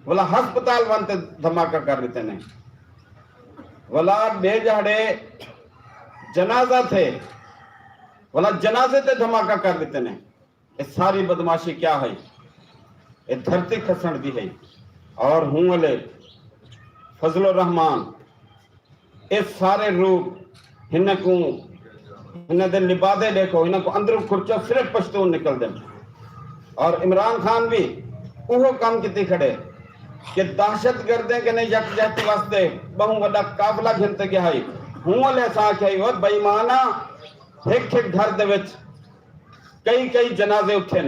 ولا ہسپتال ونڄ تے دھماکہ کر ݙتے نے، ولا ٻئے ݙیہاڑے جنازہ تھئے، ولا جنازے تے دھماکہ کر ݙتے نے۔ اے ساری بدمعاشی کیا ہئی؟ اے دھرتی کھسݨ دی ہئی۔ اور ہوں ویلے فضل الرحمان، اے سارے روپ ہن کوں، ہن دے لبادے ݙیکھو، ہن کوں اندروں کھرچو صرف پشتون نکل دے۔ اور عمران خان بھی اوہو کم کیتی کھڑے کہ دہشت گردیں کنے یکجہتی واسطے ٻہوں وݙا قافلہ گھن تے ڳیا ہئی۔ ہوں ولے اساں آکھیا ہئی، او بےایمانا، ہک ہک گھر دے وچ کئی کئی جنازے اٹھن،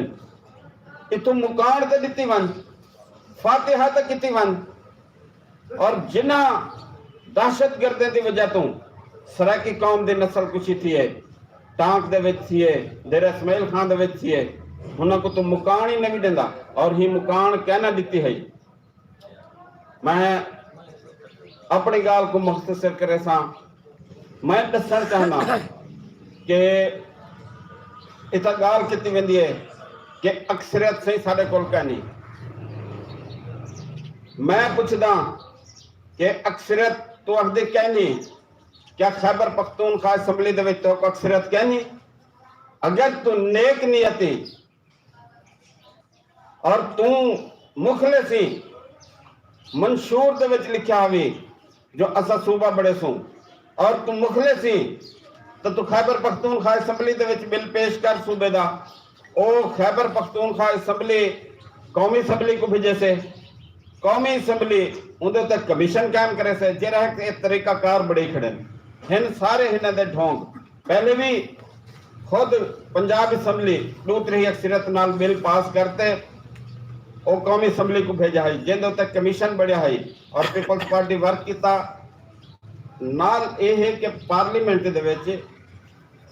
اتھوں مکاݨ تے ݙتی ونڄ، فاتحہ تے کیتی ونڄ۔ اور جنہاں دہشت گردیں دی وجہ توں سرائیکی قوم دی نسل کشی تھی ہے، ٹانک دے وچ تھی ہے، ڈیرہ اسماعیل خان دے وچ تھی ہے، انہاں کوں توں مکاݨ ہی نہیں ݙیندا۔ اور ہی مکاݨ کہنا ݙتی ہے۔ میں اپݨی ڳالھ کوں مختصر کریساں۔ میں ݙسݨ چاہنداں کہ اتھاں ڳالھ کیتی ویندی ہے کہ اکثریت صحیح ساݙے کول کائنی۔ میں پچھداں کہ اکثریت توں آہدے کائنی، کیا خیبر پختونخوا اسمبلی دے وچ تہاکوں اکثریت کائنی؟ اگر توں نیک نیتی اور توں مخلص ہیں، منشور دے وچ لکھیا ہوی جو اساں صوبہ بݨیسوں، اور توں مخلص ہیں تو توں خیبر پختونخوا اسمبلی دے وچ بل پیش کر صوبے دا۔ او خیبر پختونخوا اسمبلی قومی اسمبلی کوں بھیجیسے، قومی اسمبلی اوندے تے کمیشن قائم کریسے، جیڑھا ہک اے طریقہ کار بݨی کھڑن۔ ہن سارے ہناں دے ڈھونگ۔ پہلے بھی خود پنجاب اسمبلی ݙو تریہی اکثریت نال بل پاس کرتے او قومی اسمبلی کوں بھیجا ہئی، جیندے اتے کمیشن بݨیا ہئی اور پیپلز پارٹی ورک کیتا۔ نال اے ہے کہ پارلیمنٹ دے وچ،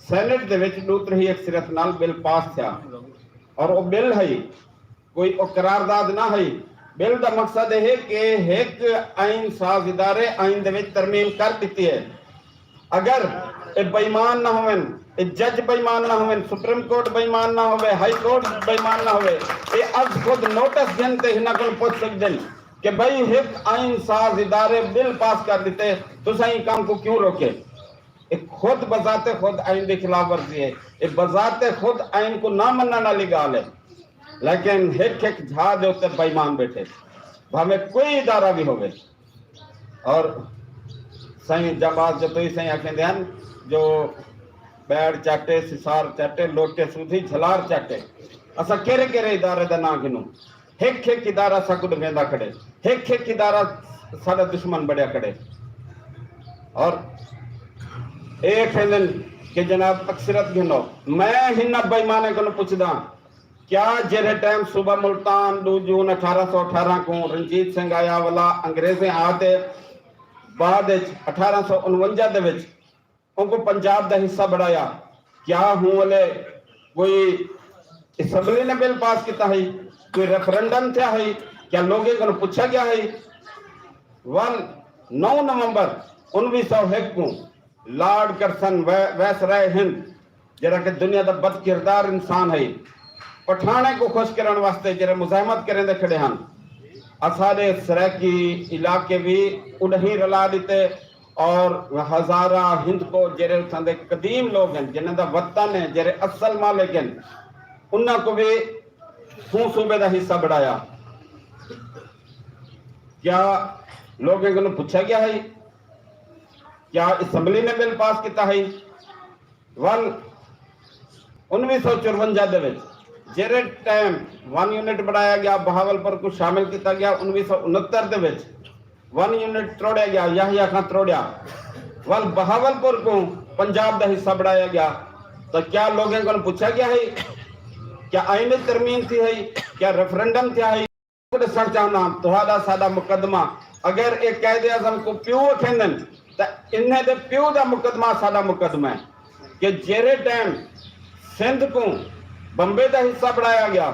سینیٹ دے وچ ݙو تریہی اکثریت نال بل پاس تھیا اور او بل ہئی، کوئی او قرارداد نہ ہئی۔ بل دا مقصد اے ہے کہ ہک آئین ساز ادارے آئین دے وچ ترمیم کر ݙتی ہے۔ اگر اے بے ایمان نہ ہوون، اے جج بے ایمان نہ ہوون، سپریم کورٹ بے ایمان نہ ہوے، ہائی کورٹ بے ایمان نہ ہوے، اے از خود نوٹس گھن تے ہناں کول پچھ سڳدن کہ بھئی ہک آئین ساز ادارے بل پاس کر ݙتے، تساں ایں کم کوں کیوں روکے؟ اے خود بذات خود آئین دی خلاف ورزی ہے، اے بذات خود آئین کوں نہ منݨ والی ڳالھ ہے۔ لیکن ہک ہک جھا دے اتے بے ایمان ٻیٹھے، بھاویں کوئی ادارہ وی ہووے۔ اور سائیں جانباز جتوئی سائیں آکھیندے ہن جو ٻیڑ چاٹے، سسار چاٹے، لوٹے سودھی جھلار چاٹے۔ اساں کیڑھے کیڑھے ادارے دا ناں گھنوں؟ ہک ہک ادارہ ساکوں ݙنگیندا کھڑے، ہک ہک ادارہ ساݙا دشمن بݨیا کھڑے۔ اور اے آکھیندن کہ جناب اکثریت گھنو۔ میں ہناں بے ایمانیں کنوں پچھداں، کیا جیڑھے ٹائم صوبہ ملتان ݙو جون اٹھارہ سو اٹھارہ کوں رنجیت سنگھ آیا ولا انگریزیں آ تے بعد وچ اٹھارہ سو انونجا دے وچ اونکوں پنجاب دا حصہ بݨایا، کیا ہوں ولے کوئی اسمبلی نے بل پاس کیتا ہئی؟ کوئی ریفرنڈم تھیا ہئی؟ کیا لوگیں کنوں پچھا ڳیا ہئی؟ ول نو نومبر انویہہ سو ہک کوں لارڈ کرزن وے-، وائسرائے ہند، جیڑھا کہ دنیا دا بد کردار انسان ہئی، پٹھانیں کوں خوش کرݨ واسطے جیڑھے مزاحمت کریندے کھڑے ہن، اساݙے سرائیکی علاقے وی اݙاہیں رلا ݙتے۔ اور ہزارہ ہند کوں جیڑھے اتھاں دے قدیم لوگ ہن، جنہاں دا وطن ہے، جیڑھے اصل مالک ہن، انہاں کوں وی ہوں صوبے دا حصہ بݨایا۔ کیا لوگیں کنوں پچھا ڳیا ہئی؟ کیا اسمبلی نے بل پاس کیتا ہئی؟ ول انویہہ سو چرونجا دے وچ جیڑھے ٹائم ون یونٹ بݨایا ڳیا، بہاولپور کوں شامل کیتا ڳیا، انویہہ سو انہتر دے وچ ون یونٹ تروڑیا ڳیا، یحییٰ خان تروڑیا، ول بہاولپور کوں پنجاب دا حصہ بݨایا ڳیا، تاں کیا لوگیں کنوں پچھا ڳیا ہئی؟ کیا آئین وچ ترمیم تھی ہئی؟ کیا ریفرنڈم تھیا ہئی؟ ݙسݨ چاہنداں، تہاݙا ساݙا مقدمہ، اگر اے قائد اعظم کوں پیو اکھیندن تاں انہیں دے پیو دا مقدمہ ساݙا مقدمہ ہے کہ جیڑھے ٹائم سندھ کوں بمبے دا حصہ بݨایا ڳیا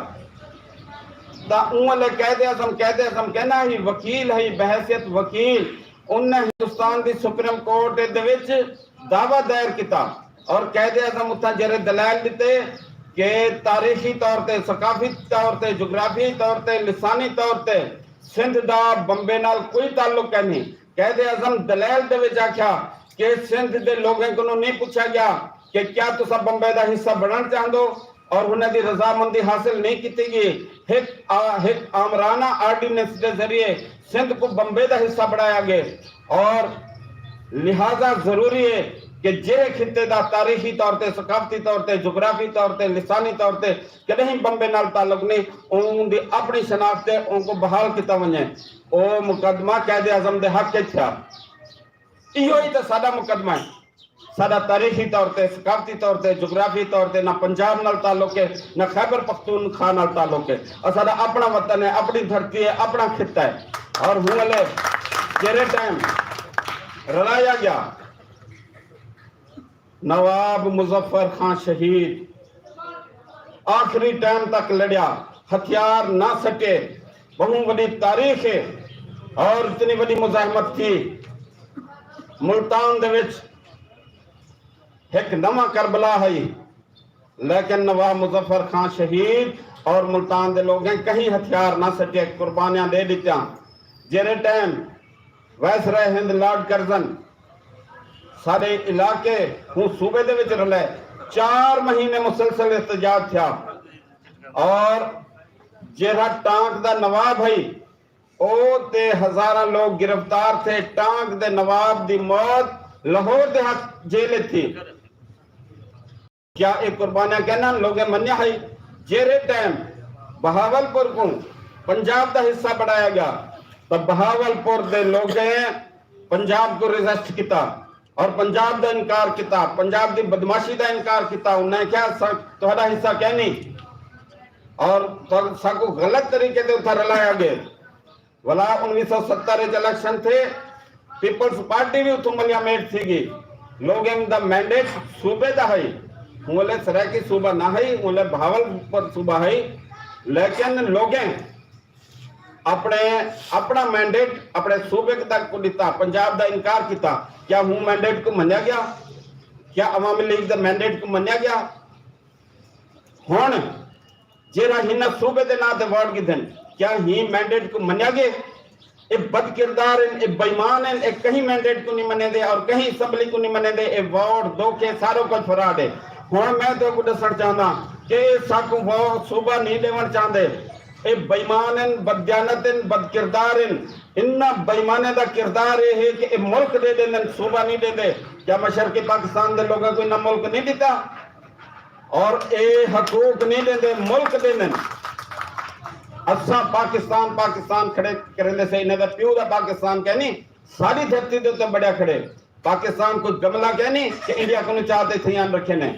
تاں اوں ویلے قائد اعظم، قائد اعظم کہنا ہئی، وکیل ہئی، بحیثیت وکیل انہیں ہندوستان دی سپریم کورٹ دے وچ دعویٰ دائر کیتا اور قائد اعظم اتھاں جیڑھے دلائل ݙتے کہ تاریخی طور تے، ثقافتی طور تے، جغرافی طور تے، لسانی طور تے سندھ دا بمبے نال کوئی تعلق کائنی۔ قائد اعظم دلائل دے وچ آکھیا کہ سندھ دے لوگیں کنوں نہیں پچھا ڳیا کہ کیا تساں بمبے دا حصہ بݨݨ چاہندو؟ اور انہاں دی رضامندی حاصل نہیں کیتی گئی۔ ہک آ ہک آمرانہ آرڈیننس دے ذریعے سندھ کوں بمبے دا حصہ بݨایا ڳئے، اور لہذا ضروری ہے کہ جیڑھے خطے دا تاریخی طور تے، ثقافتی طور تے، جغرافی طور تے، لسانی طور تے کݙہیں بمبے نال تعلق نہیں، اون دی اپݨی شناخت ہے، اون کوں بحال کیتا ونڄے۔ او مقدمہ قائد اعظم دے حق اچ تھیا۔ ایہو ہی تے ساݙا مقدمہ ہے۔ ساݙا تاریخی طور تے، ثقافتی طور تے، جغرافی طور تے نہ پنجاب نال تعلق ہے، نہ خیبر پختونخوا نال تعلق ہے۔ اساݙا اپݨا وطن ہے، اپݨی دھرتی ہے، اپݨا خطہ ہے۔ اور ہوں ولے جیڑھے ٹائم رلایا ڳیا، نواب مظفر خان شہید آخری ٹائم تک لڑیا، ہتھیار نہ سٹے، ٻہوں وݙی تاریخ ہے۔ اور اتنی وݙی مزاحمت تھی، ملتان دے وچ ہک نواں کربلا ہئی، لیکن نواب مظفر خان شہید اور ملتان دے لوگیں کہیں ہتھیار نہ سٹے، قربانیاں ݙے ݙتیاں۔ جیڑھے ٹائم وائسرائے ہند لارڈ کرزن ساݙے علاقے، ہوں صوبے دے وچ رلے، چار مہینے مسلسل احتجاج تھیا، اور جیڑھا ٹانک دا نواب ہئی، او تے ہزاراں لوگ گرفتار تھے۔ ٹانک دے نواب دی موت لاہور دے ہتھ جیل اچ تھی۔ کیا اے قربانیاں کہناں لوگیں منیا ہئی؟ جیڑھے ٹائم بہاول پور کوں پنجاب دا حصہ بݨایا ڳیا، تاں بہاول پور دے لوگیں پنجاب کوں ریزسٹ کیتا اور پنجاب دا انکار کیتا، پنجاب دی بدمعاشی دا انکار کیتا۔ انہاں کہیا، اساں تہاݙا حصہ کینی، اور تہاکوں غلط طریقے تے اتھاں رلایا ڳئے۔ ولا انویہہ سو ستر اچ الیکشن تھئے، پیپلز پارٹی وی اتھوں ملیا میٹ تھی ڳئی۔ لوگیں دا مینڈیٹ صوبے دا ہئی، ہوں ولے سرائیکی صوبہ نہ ہئی، ہوں ولے بہاول پور صوبہ ہئی، لیکن لوگیں اپݨے، اپݨا مینڈیٹ اپݨے صوبے تک کوں ݙتا، پنجاب دا انکار کیتا۔ کیا ہوں مینڈیٹ کوں منیا ڳیا؟ کیا عوامی لیگ دے مینڈیٹ کوں منیا ڳیا؟ ہݨ جیڑھا ہن صوبے دے ناں تے ووٹ گھدن، کیا ہی مینڈیٹ کوں منیا ڳئے؟ اے بد کردار ہن، اے بے ایمان ہن، اے کہیں مینڈیٹ کوں نہیں منے دے اور کہیں اسمبلی کوں نہیں منے دے۔ اے ووٹ، دھوکے، سارو کجھ فراڈ ہے۔ ہݨ میں تہاکوں ݙسݨ چاہنداں کہ اے ساکوں وو صوبہ نہیں ݙیوݨ چاہندے۔ اے بے ایمان ہن، بددیانت ہن، بد کردار ہن۔ انہاں بے ایمانیں دا کردار اے ہے کہ اے ملک ݙے ݙیندن، صوبہ نہیں ݙیندے۔ کیا مشرقی پاکستان دے لوگاں کوں انہاں ملک نہیں ݙتا؟ اور اے حقوق نہیں ݙیندے، ملک ݙیندن۔ اساں پاکستان، پاکستان کھڑے کریندے سے، انہاں دا پیو دا پاکستان کینی، ساݙی دھرتی دے اتے بݨیا کھڑے۔ پاکستان کوئی گملہ کینی کہ انڈیا کوں چا تے تھیاں رکھے نے۔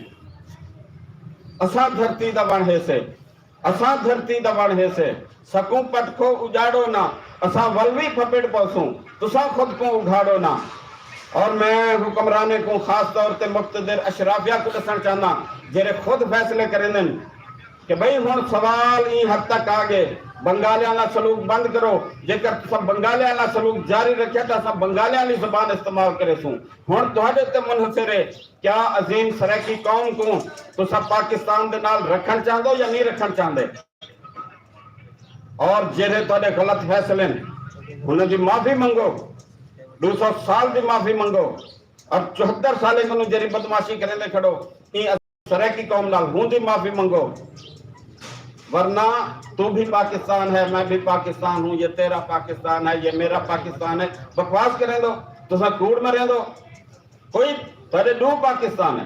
اساں دھرتی دا وݨ ہیسے، اساں دھرتی دا وݨ ہیسے، ساکوں پٹکو، اجاڑو نہ، اساں ول وی پھپڑ پوسوں، تساں خود کوں اگھاڑو نہ۔ اور میں حکمرانیں کوں، خاص طور تے مقتدر اشرافیہ کوں ݙسݨ چاہنداں، جیڑھے خود فیصلے کریندن کہ بھئی ہݨ سوال ایں حد تک آ ڳئے، بنگالیاں نال سلوک بند کرو، جیکر تساں بنگالیاں نال سلوک جاری رکھیا تاں اساں بنگالیاں والی زبان استعمال کریسوں۔ ہݨ تہاݙے تے منحصر ہے، کیا عظیم سرائیکی قوم کوں تساں پاکستان دے نال رکھݨ چاہندو یا نہیں رکھݨ چاہندے؟ اور جیڑھے تہاݙے غلط فیصلے ہن، انہاں دی معافی منگو، ݙو سو سال دی معافی منگو، اور چوہتر سالیں کنوں جیڑھی بدمعاشی کریندے کھڑو، ایں سرائیکی قوم نال ہوں دی معافی منگو، ورنہ تو بھی پاکستان ہے، میں بھی پاکستان ہوں، یہ تیرا پاکستان ہے، یہ میرا پاکستان ہے، بکواس کریندو، تساں کوڑ مریندو۔ کوئی، تہاݙے ݙو پاکستان ہے۔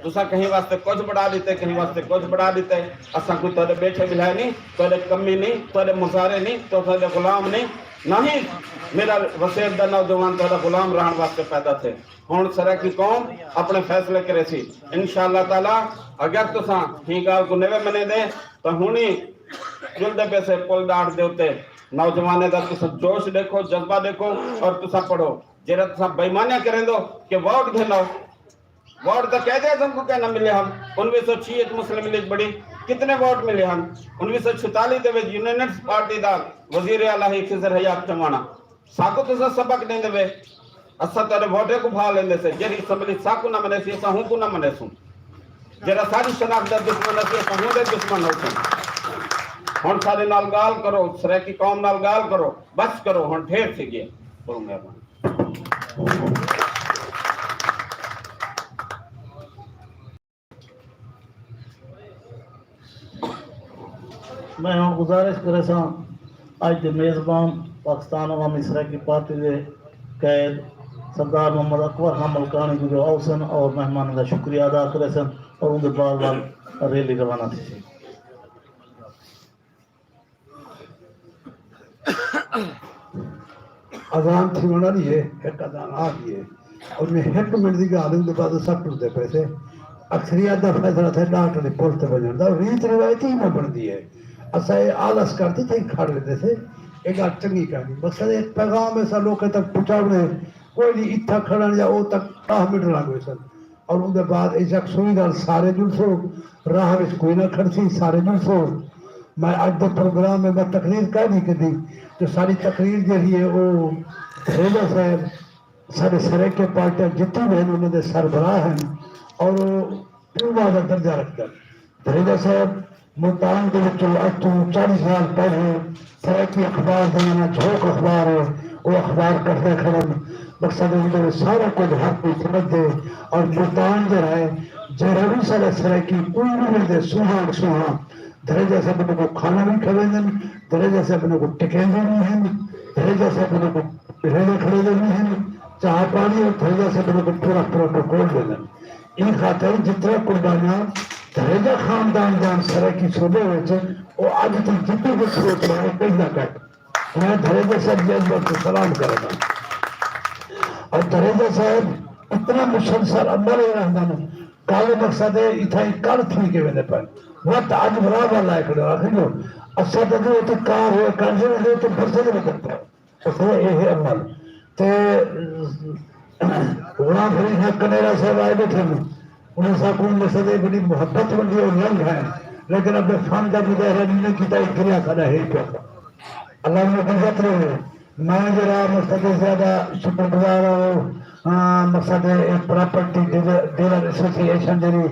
تساں کہیں واسطے کجھ بݨا ݙتے، کہیں واسطے کجھ بݨا ݙتے۔ اساں کوئی تہاݙے ٻیٹھے ٻلھائے نہیں، تہاݙے کمی نہیں، تہاݙے مزارے نہیں، تہاݙے غلام نہیں۔ نہ ہی میرا وسیب دا نوجوان تہاݙا غلام رہݨ واسطے پیدا تھئے۔ ہݨ سرائیکی قوم اپݨے فیصلے کریسی۔ انشاءاللہ تعالیٰ اگر تساں ایں ڳالھ کوں نوے منے دے تاں ہݨی چلدے پیسے پل ݙاڑھ دے اتے نوجوانیں دا تساں جوش ݙیکھو، جذبہ ݙیکھو اور تساں پڑھو۔ جیڑھا تساں بے ایمانیاں کریندو کہ ووٹ گھن آؤ، ووٹ تاں قائد اعظم کوں کائنی ملے ہن۔ انویہہ سو چھیہہ اچ مسلم لیگ بݨی، کتنے ووٹ ملے ہن؟ انویہہ سو چھتالیہہ دے وچ یونینسٹ پارٹی دا وزیر اعلیٰ ہئی خضر حیات ٹماݨا۔ ساکوں تساں سبق ݙیندے وے، اساں تہاݙے ووٹیں کوں بھا لیندے سے۔ جیڑھی اسمبلی ساکوں نہ منیسی، اساں ہوں کوں نہ منیسوں۔ جیڑھا ساݙی شناخت دا دشمن ہے، اساں ہوں دے دشمن ہوسوں۔ ہݨ ساݙے نال ڳالھ کرو، سرائیکی قوم نال ڳالھ کرو، بس کرو، ہݨ ڈھیر تھی ڳئے۔ بہت مہربانی۔ میں ہݨ گزارش کریساں اڄ دے میزبان پاکستان عوامی سرائیکی پارٹی دے قائد سردار محمد اکبر خان ملکاݨی کوں جو آؤسن اور مہماناں دا شکریہ ادا کریسن اور اوندے بعد بعد ریلی روانہ تھیسی۔ اذان تھیوݨ آلی ہے، ہک اذان آ ڳئی ہے۔ اور میں ہک منٹ دی ڳالھ، اوندے بعد اساں ٹردے پئے سے۔ اکثریت دا فیصلہ تھئے ݙاہ ٹرے پل تے ونڄݨ دا، ریت روایت ہی نہ بݨدی ہے۔ اساں اے آلس کر تے تھئی کھڑ ویندے سے۔ اے ڳالھ چنڳی کائنی۔ مقصد اے پیغام اساں لوکیں تک پہنچاوݨے، کوئی نی اتھاں کھڑݨ یا او تک ݙاہ منٹ لڳ ویسن۔ اور اوندے بعد اے یکسوئی نال سارے جلسو، راہ وچ کوئی نہ کھڑسی، سارے جلسو۔ میں اڄ دے پروگرام میں میں تقریر کائنی کیتی، جو ساݙی تقریر جیڑھی ہے او دھریجہ صاحب ساݙے سرائیکی پارٹیاں جتنی بھی ہن انہاں دے سربراہ ہن اور او پیو ماء دا درجہ رکھدن۔ دھریجہ صاحب ملتان دے وچوں اڄ توں چالیہہ سال پہلے سرائیکی اخبار دا ناں جھوک اخبار ہے، او اخبار کڈھدے کھڑن۔ مقصد ہے اندر سارا کجھ ہر کوئی سمجھدے۔ اور ملتان جیڑھا ہے، جیڑھا وی ساݙا سرائیکی کوئی وی ملدے، سونہاں سونہاں، دھریجہ صاحب انہاں کوں کھانا وی کھویندن، دھریجہ صاحب انہاں کوں ٹکیندے وی ہن، دھریجہ صاحب انہاں کوں ریڑھے کھڑیندے وی ہن، چاہ پاݨی، اور دھریجہ صاحب انہاں کوں پورا پروٹوکول ݙیندن۔ ایں خاطر جترا قربانیاں دھریجہ خاندان دیاں سرائیکی صوبے وچ، او اڄ تئیں جتنی وی سوچ ہے، او کہیں دا گھٹ۔ میں دھریجہ صاحب دے عظمت کوں سلام کرینداں۔ اور دھریجہ صاحب اتنا مسلسل عمل اے رہندن، کل مقصد اے اتھاں ہی کل تھی کے ویندے پئن۔ وت اڄ برابر لائے کھڑے ہو، آخر جو اساں تاں جو اتھے کار ہوئے کر جے ویندے تے برسے دے ویندے پئے۔ اسے اے ہے عمل۔ تے غلام فرید خان کنیرا صاحب آئے ٻیٹھن، انہاں ساکوں مقصد اے بڑی محبت ونڈی اور رنگ ہے، لیکن اپݨے فن دا مظاہرہ نہیں نہ کیتا، اے دریا ساݙا ہے ہی پیا۔ اللہ انہاں دی عزت رہے۔ میں جیڑھا مقصد زیادہ شکر گزار ہاں، مقصد اے پراپرٹی ڈیلر، ڈیلر ایسوسی ایشن جیڑھی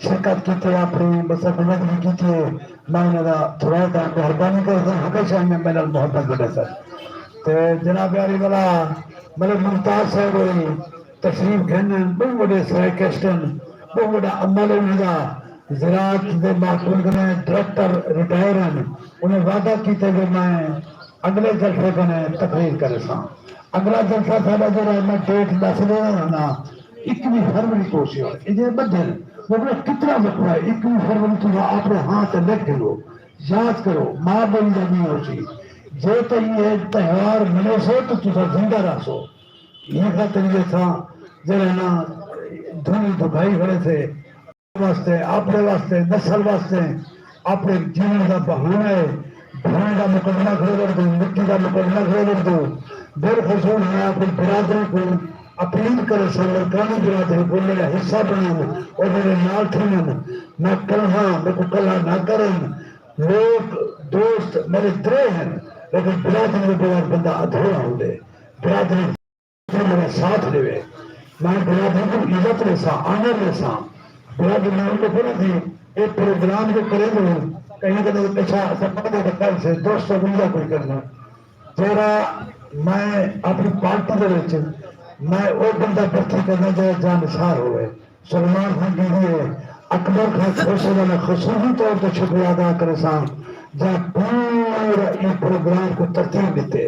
شرکت کیتی ہے، اپݨی مقصد نمائندگی کیتی ہے، میں انہاں دا تھوڑا جیہا مہربانی کریساں، ہمیشہ انہاں میݙے نال محبت وݙیسن۔ تے جناب عالی والا ملک ممتاز صاحب ہوری تشریف گھن ہن، ٻہوں وݙے سرائیکسٹ ہن، ٻہوں وݙا عمل ہے انہاں دا۔ زراعت دے محکمے کنے ڈائریکٹر ریٹائر ہن، انہیں وعدہ کیتے جو میں اڳلے جلسے کنے تقریر کریساں۔ اڳلا جلسہ ساݙا جیڑھا ہے، میں ڈیٹ ݙس ݙینداں ہاں، اکویہہ فروری کوں سی۔ ایجھے ٻدھن، مطلب کتنا وقفہ ہے؟ اکویہہ فروری تساں اپݨے ہاں تے لکھ گھنو، یاد کرو، ماء ٻولی دا ݙینہہ ہوسی۔ جے تئیں اے تہوار منیسو تاں تساں زندہ رہسو۔ ایں خاطر اے اساں جیڑھے نا دھنی دکھائی کھڑے سے۔ واسطے، اپݨے واسطے، نسل واسطے، اپݨے جیوݨ دا بہانہ ہے۔ بھرݨ دا مقدمہ کھڑے کر ݙیوں، مٹی دا مقدمہ کھڑے کر ݙیوں۔ بالخصوص میں اپݨی برادری کوں اپیل کریساں، ملکانی برادری کوں میݙا حصہ بݨن اور میݙے نال تھیون۔ میں کلہا، میکوں کلہا نہ کرن۔ لوک دوست میݙے درے ہن، لیکن برادری دے بغیر بندہ ادھورا ہوندے۔ برادری میرا ساتھ ݙیوے۔ میں برادری کوں عزت ݙیساں، آنر ݙیساں۔ برادری میں اوں کوں پڑھاں تھی، اے پروگرام جو کریندوں، کہیں کدے پچھا اساں پڑھدے تاں کر سے، دوست سنگت دا کوئی کرنا۔ جیڑھا میں اپݨی پارٹی دے وچ میں او بندہ برتھی کرنا جیڑھا جانثار ہووے۔ Salman Khan D D A, Akbar Khan کھوسے دا میں خصوصی طور تے شکریہ ادا کریساں، جاں پورا ایں پروگرام کوں ترتیب ݙتے۔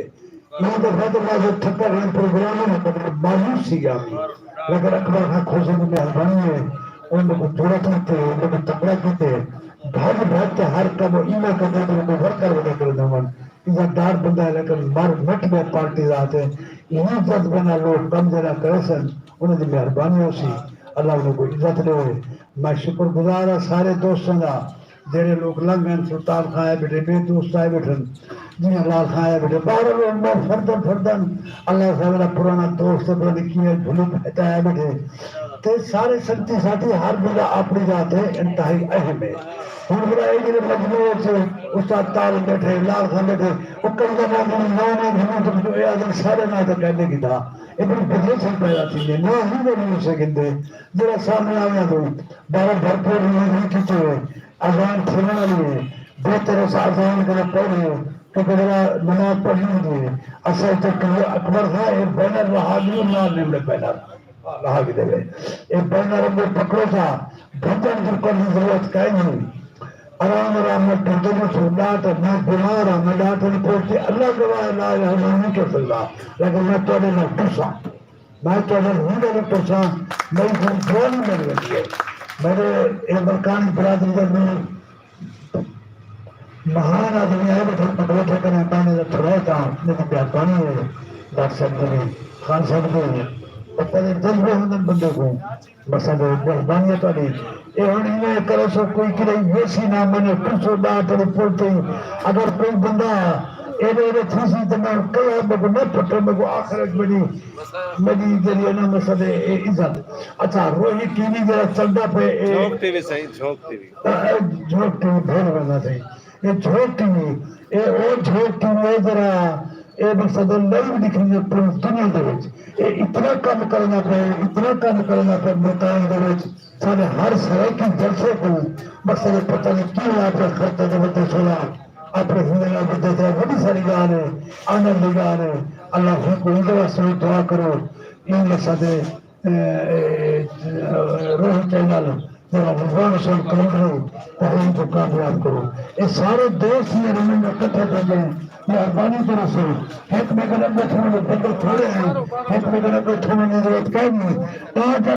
میں دفعہ تو میں تھکا ہن پروگرام نہ کرنا، مایوس تھی ڳیا میں۔ لیکن اکبر خان کھوسے دی مہربانی ہے، انہاں میکوں جرات ݙتے، انہاں میکوں تکڑا کیتے۔ بھڄ بھڄ تے ہر کم ایویں کریندے جو کوئی ورکر وݙا کریندے ہوون۔ عزت دار بندہ ہے، لیکن مر مٹ ڳئے پارٹی ذات ہے۔ ایں جذبے نال لوک کم جیڑھا کریسن، انہاں دی مہربانی ہوسی۔ اللہ انہاں کوں عزت ݙیوے۔ میں شکر گزار ہاں سارے دوستاں دا، جیڑھے لوک لنگھ ڳئن، سلطان خان آئے ٻیٹھے، ٻئے دوست آئے ٻیٹھن، جیاں لال خان آئے ٻیٹھے، بہرحال ہݨ میں فرداً فرداً اللہ صاحب دا پراݨا دوست ہے، پتہ نہیں کیویں بھلی بھٹا آئے ٻیٹھے۔ تے سارے سنگتی ساتھی، ہر بندہ اپݨی جاہ تے انتہائی اہم ہے۔ ہݨ بھلا اے جیڑھے مجمع وچ استاد طارق ٻیٹھے، لال خان ٻیٹھے، او کئی دفعہ انہاں ناں نہ گھنوں تاں جو اے آہدن سارے ناں تاں کائنی گھدا۔ اے بڑی بدریچن پیدا تھیندے، ناں ہی ڳولا نی ہوسے گھندے۔ جیڑھا سامݨے آویاں توں بارہ بھرپور نمائندگی کیتی ہوئے، اذان تھیوݨ آلی ہے، بہتر اساں اذان کنے پڑھوں، کیونکہ ذرا نماز پڑھݨی ہوندی ہے۔ اساں اتھے کہیے اکبر خان، اے بینر لہا ڳیو، نال نمڑے بینر لہا گھدے وے۔ اے بینر اڳوں پکڑو تھا، بھڄݨ دی کوئی ضرورت کائنی۔ آرام آرام نال ٹردے ویسوں، ݙاہ تے میں بیمار ہاں، میں ݙاہ تے نہیں پہنچی۔ اللہ گواہ ہے، لا الہ الا اللہ نہیں کر سڳدا، لیکن میں تہاݙے نال ٹرساں، میں تہاݙے نال ہݨ وی ٹرساں۔ میری ہݨ دعا نہیں مل ویندی ہے۔ میرے اے ملکانی برادری دے میں مہان آدمی آئے ٻیٹھے، میں ٻیٹھے کریں پانی دا تھوڑا تاں میری مہربانی ہے، ڈاکٹر صاحب دی، خان صاحب دی۔ او پہلے جذبے ہوندن بندے کوں۔ بس اڳوں مہربانی ہے تہاݙی۔ اے ہݨ ایویں کرو سو، کوئی کݙاہیں ویسی نہ، میں ٹرسوں ݙاہ تیݙے پل تے۔ اگر کوئی بندہ ایݙے ایݙے تھیسی تے میں کہیں میکوں نہ پھٹو، میکوں آخر وچ میݙی، میݙی جیڑھی ہے نا، میں سݙے اے عزت۔ اچھا، روہی ٹی وی جیڑھا چلدا پئے، اے جھوک ٹی وی سئیں، جھوک ٹی وی۔ اے جھوک ٹی وی بھول وینداں سئیں۔ اے جھوک ٹی وی، اے او جھوک ٹی وی ہے ذرا، اے مقصد ہے لائیو ݙکھیندے پوری دنیا دے وچ۔ اے اتنا کم کریندا پئے، اتنا کم کریندا پئے ملتان دے وچ۔ ساݙے ہر سرائیکی جلسے کوں مقصد ہے پتہ نہیں کیوں اپݨے خرچے دے وݙے سونا، اپݨے ہیلے نال وݙے تے وݙی ساری ڳالھ ہے، آنند دی ڳالھ ہے۔ اللہ ہن کوں ایں واسطے وی دعا کرو، ایں مقصد ہے، اے، اے، روح چینل جیڑھا رضوان حسین کلندری تحریر کوں کامیاب کرو۔ اے سارے دوست میرے نال اکٹھے تھے ڳئے، مہربانی کرو سو، ہک ٻئے کوں اڳے تھوڑے بندے تھوڑے ہیں، ہک ٻئے کوں اڳے تھوڑے دی ضرورت کائنی، تاں کہ